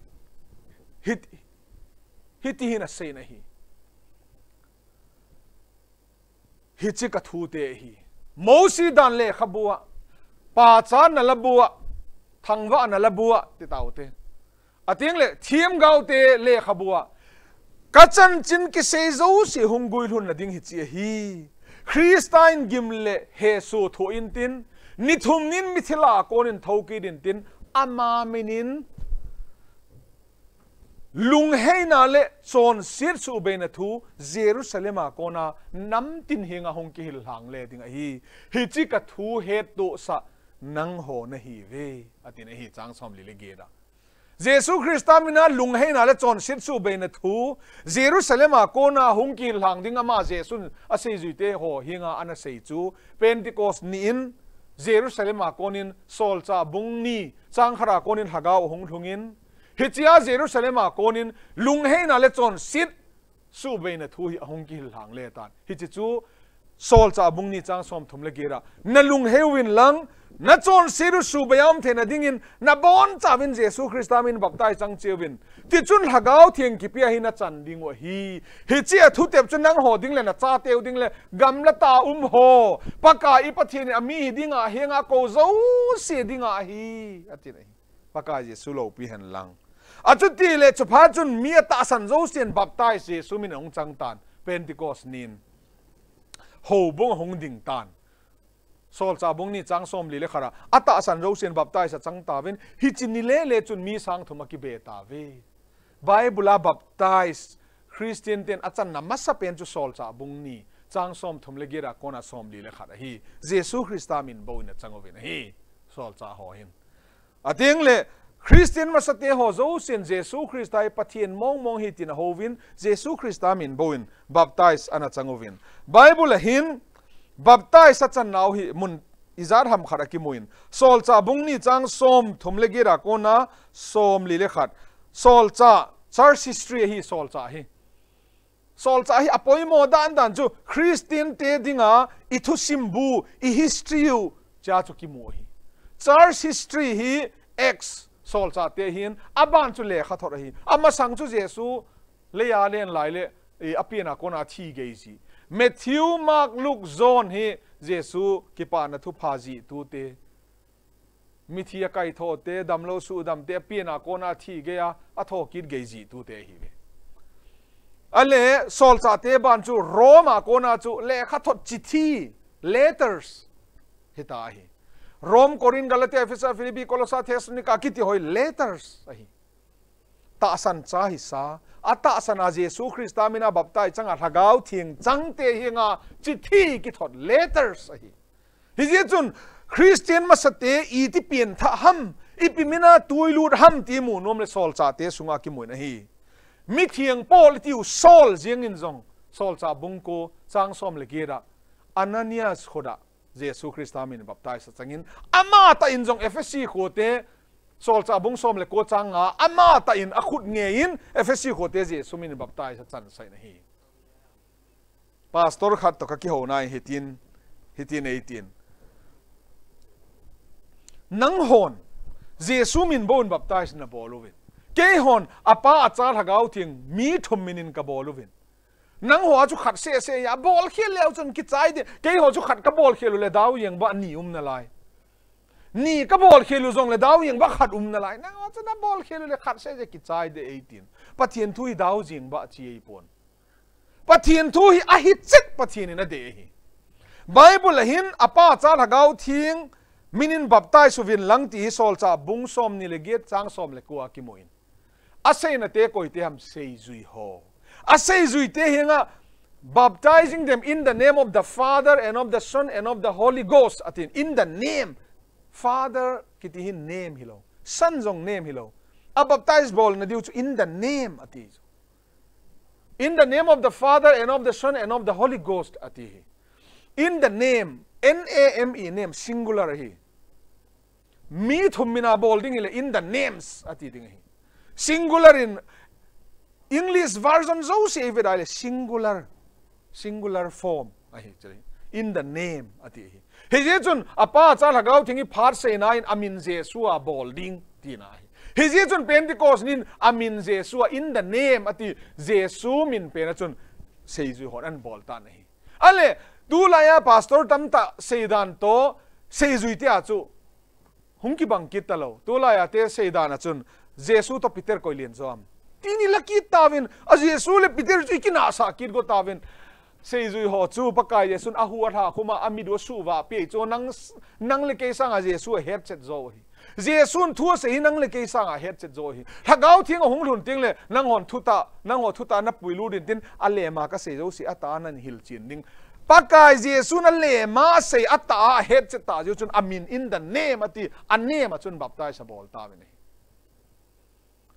hit-, hiti hin asei nahi. Hiche ka thute ahi. Mosi dan lekhabu a, pachatna labu a, thangvahna labu a, ti taute. Ateng le, themgaote lekhabu a, ka chanchin kisei jouse hung guilhunna ding hiche ahi. Christa in gim le hesoh thoh intin, ni thum nin mithillah a konin thoukit intin, ama minin, lungheina le chonset suhbeina thu Jerusalem a kona namtin henga hung kihil lhang le ding ahi. Hiche ka thu hettohsah nangho nahiuve, atin ahi, chang somli le get a. Jesu Christa mina lungheina le chonset suhbeina thu Jerusalem a kona hung kihil lhang ding ama Jesun aseijuite ho henga ana sei chu Pentecost ni in Jerusalem a konin Solchah bung ni chang khat a konin lhagao ahung lhungin, hichea Jerusalem a konin lungheina le chonset suhbeina thu hi ahung kihil lhang le tan. Hiche chu Solchah bung ni chang somthum le get a, na lunghei uvin lang, na chonset u suhbei a um theina dingin, na boncha uvin Jesu Christa min baptize chang cheh uvin. Tichun Lhagao Theng kipia hi na chan ding u ahi. Hiche a thutep chu nangho ding le na chateu ding le gamla tah a um ho, Pakai i Pathen in ami hi dinga henga kou jouse dinga ahi, atin ahi. Pakai Jesu loupi hen lang. Achuti le chuphat chun mi atahsan jousen baptize Jesu min ahung chang tan. Pentecost nin houbung ahung ding tan. Solchah bung ni chang somli le khat a atahsan jousen baptize achang tauvin, hiche ni le le chun mi sang thum akibe tauve. Bible a baptize Christian ten achanna masapen chu Solchah bung ni chang somthum le get a kona somli le khat ahi. Jesu Christa min bou in achang uvin ahi. Solchah ho hin. Ateng le, Christian masate ho jousen Jesu Christa hi Pathen mongmong ahi tin ahouvin, Jesu Christa min bou in baptize ana chang uvin. Bible a hin, baptize achan nau hi mun ijat ham khat akimun. Solchah bung ni chang somthum le get a kona somli le khat. Solchah, church history ahi Solchah hi. Solchah hi apoimo dan dan chu Christian te dinga i thusim bu, i history u, chea chu kimu ahi. Church history hi Acts Solchah te hin, aban chu lekhathot ahi. Amasang chu Jesu leiya alen lai le, i, apen a kona thi gei ji. Matthew, Mark, Luke, John hi Jesu kipana thupha jih tute. Mithi akaitho te, damlou suhdam te, apen a kona thi gei a, atho kit gei jih tute ahiuve. Ale, Solchah te ban chu Rome a kona chu lekhathot chithi, letters, hita ahi. Rome, Corinth, Galatia, Ephesa, Philippi, Colossa, Thessalonica kiti ho hi letters ahi. Tahsan cha hisa, atahsan a Jesu Christa mina baptize chang a Lhagao Theng chang te henga chithi kithot letters ahi. Hijeh chun Christian masate iti pianthah ham, ipi mina tuilut ham ti mu nom le Solchah te sunga kimun ahi. Mithieng Paul itiu Saul jeng in jong Solchah bung ko chang som le get a Ananias khut a Jesu Christa min baptize achangin, amatah in jong Ephesi khote, Solchah bung som le ko chang nga, amatah in akhut ngei in Ephesi khote Jesu min baptize achan sah in ahi. Pastor khat toh kakihou nai hitin, hitin eitin. Nanghon Jesu min bou in baptize nabol uvin, keihon Apa, Acha, Lhagao Theng mi thum min in kabol uvin. Nangho a chu khat seh seh a bol khel leu chun kichai de. Keiho chu khat kabol khel u le dau jeng ba ni um nalai. Ni kabol khel u jong le dau jeng ba khat um nalai. Nangho chu nabol khel u le khat seh seh kichai de eitin. Pathen thu hi dau jeng ba chi eipon. Pathen thu hi ahi chet Pathen in adei ahi. Bible a hin Apa, Acha, Lhagao Theng min in baptize uvin lang ti hi Solchah bung som ni le get chang som le ko a kimun. Aseina te koite ham? Seijui ho. Aseijui te henga, baptizing them in the name of the Father and of the Son and of the Holy Ghost. Atin, in the name. Father kiti hi name hilou. Son jong name hilou. A baptize bolna diu chu in the name ati chu. In the name of the Father and of the Son and of the Holy Ghost ati hi. In the name, N A M E, name, singular ahi. Mi thum min a bol ding hile in the names ati ding ahi. Singular in English version jouse ivet a le singular, singular form ahi, chu in the name ati ahi. Hijeh chun Apa, Acha, Lhagao Theng hi phat seina in amin Jesu a bol ding tina ahi. Hijeh chun Pentecost nin amin Jesu a in the name ati, Jesu min pen a chun seijui hon anabol tan ahi. Ale, tulai a pastor tamtah seidan toh seijui te a chu hung kibang kit talou. Tulai a te seidan a chun Jesu toh Peter koi len jo ham ti ni la kit tauvin, a Jesu le Peter chu ikinahsah kit go tauvin. Seijui ho chu Pakai Jesun ahu alha khum a, amit u asuhvah peh chu nang, nang le kei sanga Jesu ahet chet jo ahi. Jesun thu asei hi nang le kei sanga hetchet jo ahi. Lhagao Theng ahung lhun teng le nanghon thutah, nangho thutah napui lut in tin alema kasei jouse atah a nahil chen ding. Pakai Jesun alema asei atah a hetchet tah jeh chun amin in the name ati, aname a chun baptize abol tauvin ahi.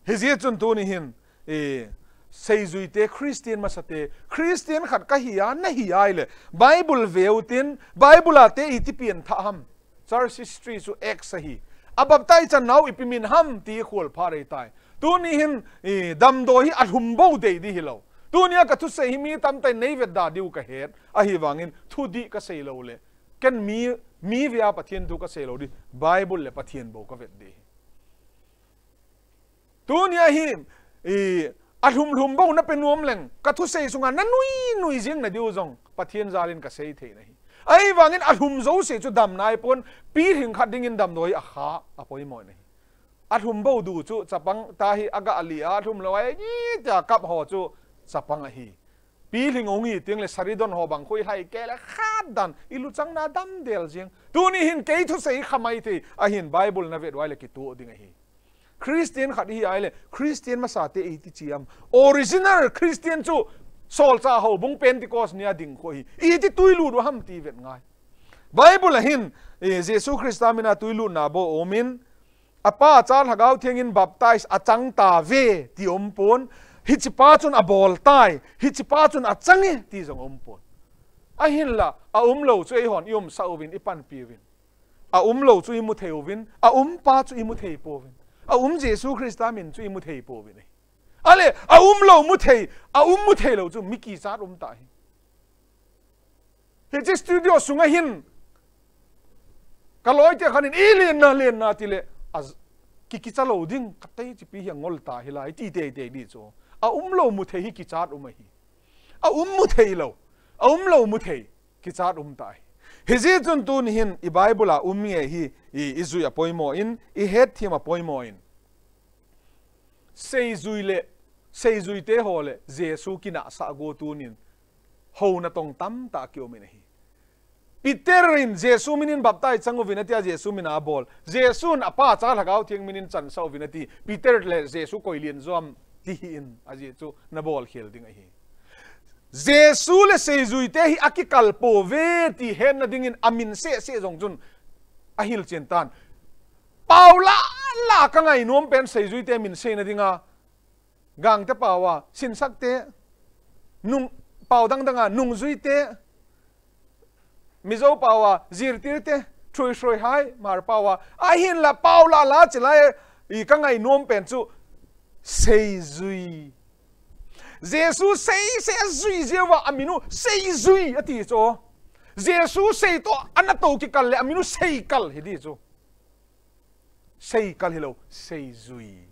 Hijeh chun tuni hin, eh, seijuite Christian masate, Christian khat kahi a, nahi a ahile, Bible veu tin, Bible a te iti pian tha ham. Church history chu Acts ahi. A baptize chan nau ipi min ham ti khol pha rei tai. Tuni hin, eh, damdoi hi alhum bou dei di hilou. Tuni a kathusei hi mi tamtah in nei vetda diu kahet. Ahivangin thudih kasei lou le. Ken mi, mi vea Pathen thu kasei lou di. Bible le Pathen bou kavet di. Tuni a hi, i, alhum lhum bou nape nom leng, kathusei sunga nanui nui jing nadiu jong, Pathen jalin kasei thei nahi. Ahivangin alhum jouse chu damna ahipon, pilhing khat dingin damdoi akha, apoimo nahi. Alhum bou du chu, chapang ta hi aga ali a, alhum lou a, i, tia kap ho chu, chapang ahi. Pilhing ong hi teng le saridon ho bang khu i lhai kei le khat dan, i luchang na damdel jing. Tuni hin kei thusei khamai thei, ahin Bible navet uva le kituh ding ahi. Christian khat ihi a ahile, Christian masate iti chi ham. Original Christian chu solchah houbung Pentecost nia ding khu ahi. Iti tuilut u ham ti vet ngai. Bible a hin, eh, Jesu Christa mina tuilutna bou umin, apa, Cha, Lhagao Thengin baptize achang tauve ti umpon, hichepa chun abol tai, hichepa chun achange ti jong umpon. Ahinla, aumlou chu eihon i umsah uvin, i panpi uvin. Aumlou chu i mu thei uvin, aumpa chu i mu thei pouvin. Aum Jesu Christa min chu i mu thei pouvin. Ahile, aumlou mu thei, aum mu thei lou chu mi kichat um tahi. Hiche studio sunga hin, ka loite khat in, "I lenna, lenna," tile, a, ki, kicha lou ding, ka tei chipi hi angol ta hilai, ti teitei di chu. Aumlou mu thei hi kichat um ahi. Aum mu thei lou, aumlou mu thei, kichat um tahi. Hijeh chun tuni hin, i Bible a um nge hi, i, i jui apoimo in, i hetthem apoimo in. Seijui le, seijuite ho le, Jesu kinahsah go tunin, houna tong tamtah kium in ahi. Peter in Jesu minin baptize chang uvin atia Jesu mina abol. Jesun apa, Cha, Lhagao Theng minin chansah uvin ati. Peter le Jesu koi len jom ti hi in a Jesu nabol khel ding ahi. Jesu le seijuite hi akikal pouve ti hetna dingin amin seh seh jong chun ahilchen tan. Pau la la ka ngainom pen seijuite min seina dinga. Gangte pau a, Sinsakte, nung, pau dang danga, Nungjuite, Mizo pau a, Jirtirte, Thuisroi hai, Hmar pau a, ahinla pau la la chilai, i ka ngainom pen chu, seijui. Jesu sei, sei jui jeh uva, amin u, seijui, ati chu. Jesu sei toh, ana toh kikal le, amin u, seikal, hi di chu. Seikal hilou, seijui.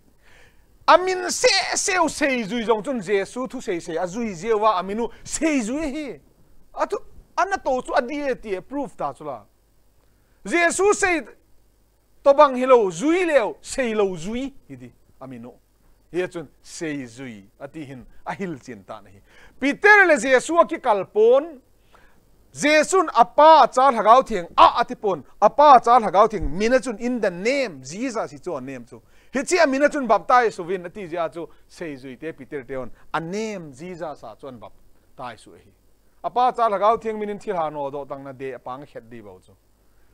Amin seh seh u seijui jong chun Jesu thusei sei, ajui jeh uva amin u seijui ahi. Atu, ana toh chu adih e ti proof ta chu la. Jesu sei tobang hilou, jui leu, seilou jui, hi di, amin u. Hichun seijui, ati hin, ahilchen tan ahi. Peter le Jesu akikal pon, Jesun apa, Cha, Lhagao Theng a, ati pon, apa, Cha, Lhagao Theng, mina chun in the name, Jesus hi chu a name chu. Hiche a mina chun baptize uvin ati jeh a chu, seijuite Peter te hon, a name, Jesus a chun baptize u ahi. Apa, Cha, Lhagao Theng minin thilha nodoh tangna deh a pang khet di bou chu.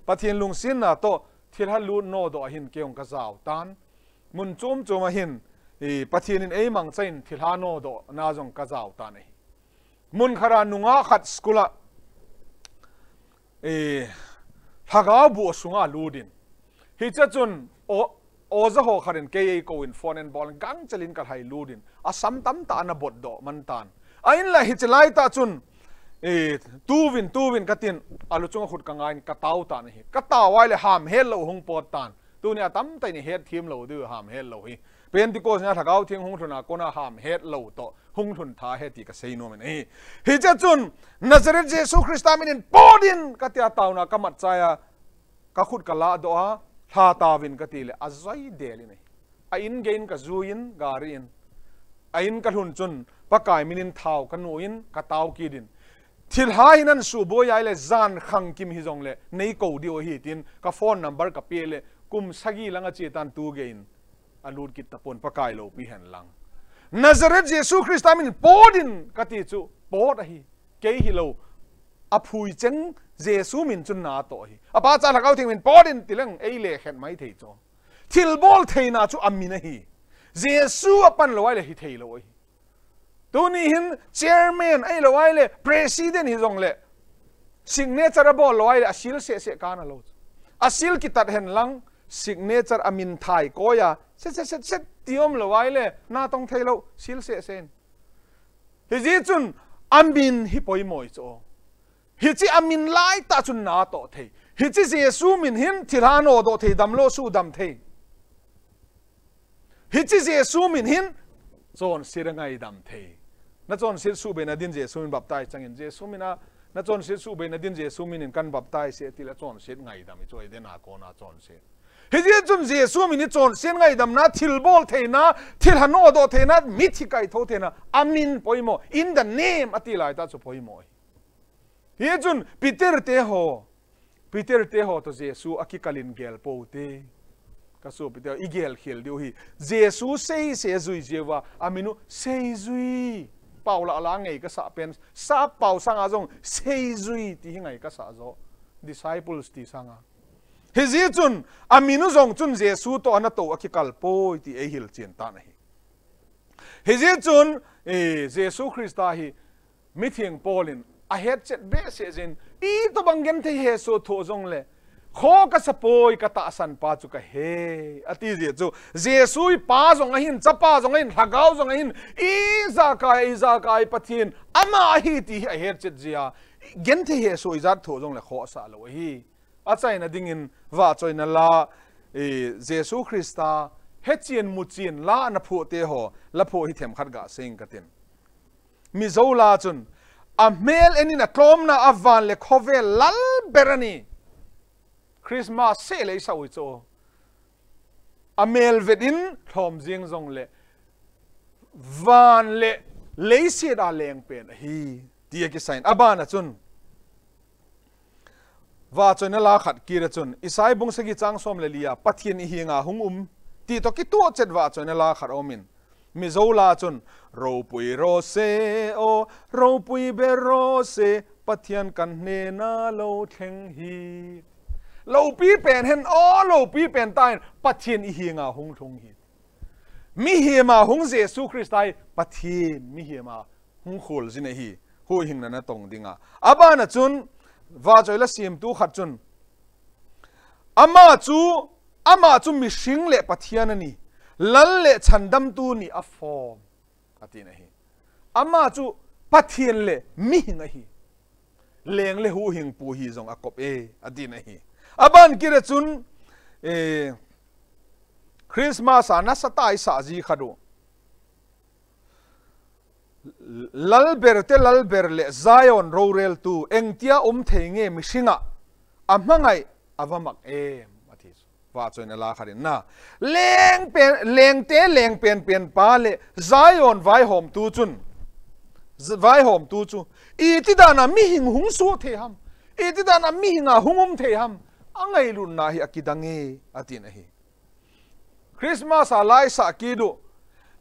Pathen lungsetna toh, thilha lut nodoh a hin kei jong ka jao tan. Mun chom chom a hin, i, Pathen in ei mangcha in thilha nodoh na jong ka jao tan ahi. Mun khat a nungah khat school a, eh, lhagao buh sunga lut in. Hiche chun, o, oja ho khat in kei ei kou in phone in bol in gangchel in ka lhai lut in. Asam tamtah ana bot doh man tan. Ahinla hiche lai tah chun, eh, tuvin, tuvin ka tin, a luchung a khut ka ngai in ka tao tan ahi. Ka tao a ahile ham het lou hung pot tan. Tuni a tamtah in i hetthem lou diu ham het lou hi. Pentecost nia Lhagao Theng hung lhun a kona ham het lou toh hung lhun tha ahi ti ka seinom in ahi. Hiche chun Nazareth Jesu Christa minin pot in ka tia taona ka mat chai a ka khut ka lah doh a lha taovin ka ti le ajoi del in ahi. A in gei in ka jui in gari in. A in ka lhun chun Pakai minin thao ka nu in ka tao kit in. Thilha hi nan suboi a ahile jan khang kim hi jong le nei kou diu ahi tin ka phone number ka pe le kum sagi lang ache tan tu gei in alut kit tapon, Pakai loupi hen lang. Nazareth Jesu Christa min in pot in kati chu pot ahi. Kei hilou, aphui cheng Jesu min chun natoh ahi. Apa cha Lhagao Theng min pot in tileng ei lekhen mai thei chu. Thilbol theina chu amin ahi. Jesu apan lou ahile hithei lou ahi. Tuni hin chairman ahilou ahile president hijongle, signature abol lou ahile asil seh seh kana lou. Asil kitat hen lang, signature amin thai koiya set set set set ti um lou ahile natong thei lou, sil seh seh in. Hijeh chun amin hi poimo ahi chu. Hiche amin laitah chun natoh thei. Hiche Jesu min hin thilha nodoh thei, damlou suhdam thei. Hiche Jesu min hin chonset angaidam thei. Nachonset suhbeina din Jesu min baptize changin, Jesu min a, nachonset suhbeina din Jesu min in kan baptize e tile chonset ngaidam ahi chu, Eden a kona chonset. Hijeh chun Jesu min hi chonset ngaidamna, thilbol theina, thilha nodoh theina, mithi kaithou theina, amin poimo, in the name ati laitah chu poimo ahi. Hichun Peter te ho, Peter te ho toh Jesu akikal in gel pou te. Ka sopi te, igel khel diu ahi. Jesu seise jui jeh uva, amin u seijui. Pau lah lah ngai kasah pen, sappao sanga jong seijui ti hi ngai kasah jo. Disciples ti sanga. Hijeh chun, amin u jong chun Jesu toh anatou akikal poi ti eihil chen tan ahi. Hijeh chun, eh, Jesu Christa hi mitheng Paul in ahet chet behseh jeh in, itobang genthei hesoh thoh jongle, kho kasa poi, katahsan pa chu kahe, ati jeh chu, Jesu hi Pa jong ahin, Chapa jong ahin, Lhagao jong ahin, ijakai, ijakai Pathen, ama ahi ti hi ahet chet jeh a, genthei hesoh ijat thoh jongle khohsah lou ahi. Achaina dingin vahchoina la, eh, Jesu Christa hechen muchen la ana phoh te ho, la phoh hi themkhat gasei inge katin. Mizo la chun, amel en in atlomna a van le khovel lal ber ani. Christmas seh le isah u chu. Amel vet in lhom jing jongle, van le leiset a leng pen ahi, ti akisah in. Abana chun, vahchoina la khat kit a chun, Isai bung sagi chang som le li a, Pathen ihenga hung um, ti toh kitoh chet vahchoina la khat aumin. Mizo la chun, ropui rose o, ropui be rose, Pathen kan hnena lou thleng hi. Loupi pen hen o, loupi pen tan, Pathen ihenga hung lhung hi. Mihem a hung Jesu Christa hi Pathen mihem a hung kholjin ahi, huhhingna natong dinga. Abana chun, vahchoi la semtu khat chun, ama chu, ama chu mihring le Pathen ani, lal le chhandamtu ni a form, atin ahi. Ama chu Pathen le mihing ahi. Leng le huhhingpu hi jong akop e, atin ahi. Aban kit a chun, eh, Christmas a nasatah a isah ji khat u. Lal ber te lal ber le Zion roreltu, engtia um thei nge mihringa, ahmangai ava mak em, ati chu. Vahchoina la khat in na. Leng pen, leng te leng pen pen pa le Zion vaihomtu chun. Z-, vaihomtu chu. Iti dana mihing hung suh thei ham. Iti dana mihinga hung um thei ham. Angailutna hi akidang e, atin ahi. Christmas a la isah kit u.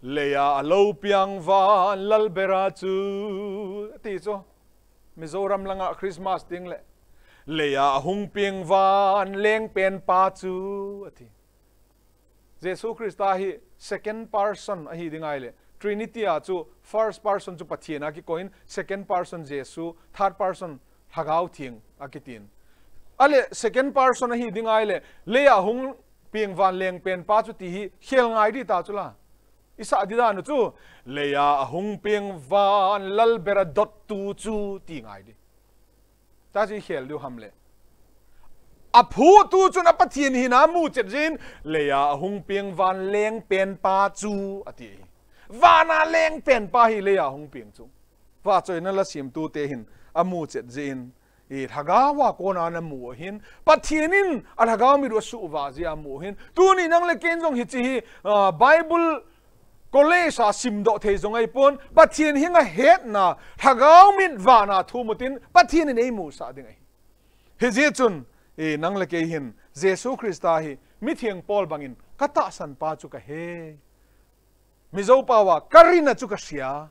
Leiya alou piang van lal bera chu. Ati chu. Mizoram langa Christmas ding le. Leiya ahung piang van leng pen pa chu, ati. Jesu Christa hi second person ahi ding ahile. Trinity a chu first person chu Pathen a kikoi in, second person Jesu, third person Lhagao Theng akitin. Ahile second person ahi ding ahile, leiya ahung piang van leng pen pa chu ti hi khel ngai di ta chu la. Isah di dan u chu, leiya ahung piang van lal bera dottu chu ti ngai di. Tachu ikhel diu ham le. Aphuhtu chun a Pathen hina amu chet jeh in, leiya ahung piang van leng pen pa chu, ati. Vana leng pen pa hi leiya ahung piang chu. Vahchoina la semtu te hin amu chet jeh in, i Lhagao a kona ana mu u ahin, Pathen in a Lhagao mit u asuhvah jeh a amu u ahin. Tuni nang le ken jong hiche hi, ah, Bible college a simdoh thei jong ahipon, Pathen henga hetna, Lhagao mit vana thum u tin, Pathen in eimusah ding ahi. Hijeh chun, i nang le kei hin, Jesu Christa hi, mitheng Paul bangin katahsan pa chu kahe. Mizo paova, karina chu kasia.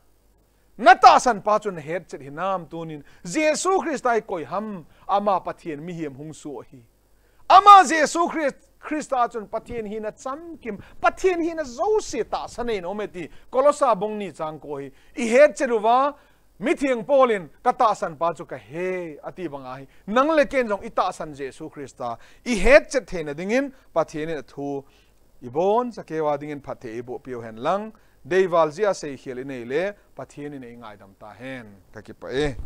Natahsan pa chu nahetchet hinam tunin. Jesu Christa hi koi ham, ama Pathen mihem hung soh ahi. Ama Jesu Christ, Christa chun Pathen hina chamkim, Pathen hina jouse tahsan in aume ti Kolosa bung ni chang ko hi ihetchet uva, mitheng Paul in katahsan pa chu kahe ati bang ahi. Nang le ken jong itahsan Jesu Christa ihetchet theina dingin Pathen in athu ibonchauva dingin phatthei eiboh piu hen lang, deival jia seikhel inei le Pathen in eingaidam tahen. Kakipah e.